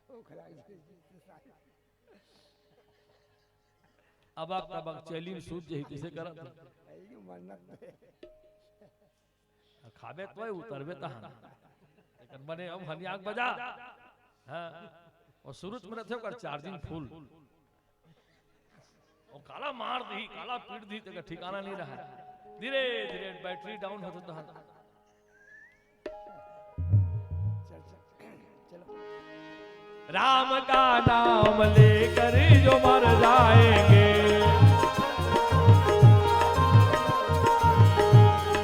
भूख लग गई। अबक तबक चैली में सूत जही, किसे करत? यही मन्नत है। खाबे तो उतरबे तहन। लेकिन बने अब हनियाक बजा। हाँ। और सुरुज में रहते ओकर चार्जिंग फुल। वो काला मार दी, काला पीट दी, तेका ठिकाना नहीं रहा। धीरे धीरे बैटरी डाउन होता तहन। चल, चल, चलो। राम का नाम लेकर जो मर जाएंगे,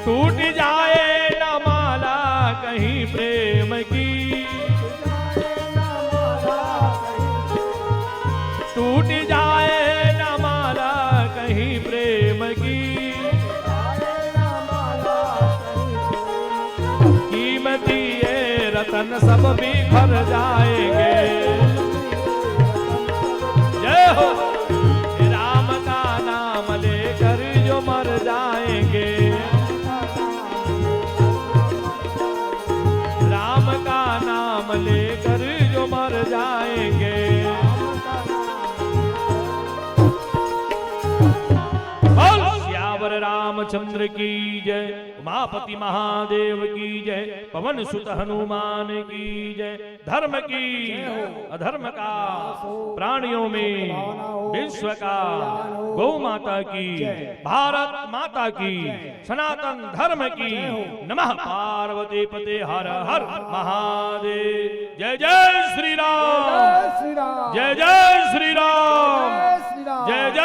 टूट जाए न माला कहीं प्रेम की, टूट जाए न माला कहीं प्रेम की, कीमती ये रतन सब बिखर जाएंगे। जय हो। राम का नाम लेकर जो मर जाएंगे, राम का नाम लेकर जो मर जाएंगे। बोल सियावर रामचंद्र की जय, उमापति महादेव की जय, पवन सुत हनुमान की जय। धर्म की, अधर्म का, प्राणियों में विश्व का, गौ माता की, भारत माता की, सनातन धर्म की, नमः पार्वती पते हर हर महादेव। जय जय श्री राम। जय श्री राम। जय जय श्री राम। जय श्री राम। जय जय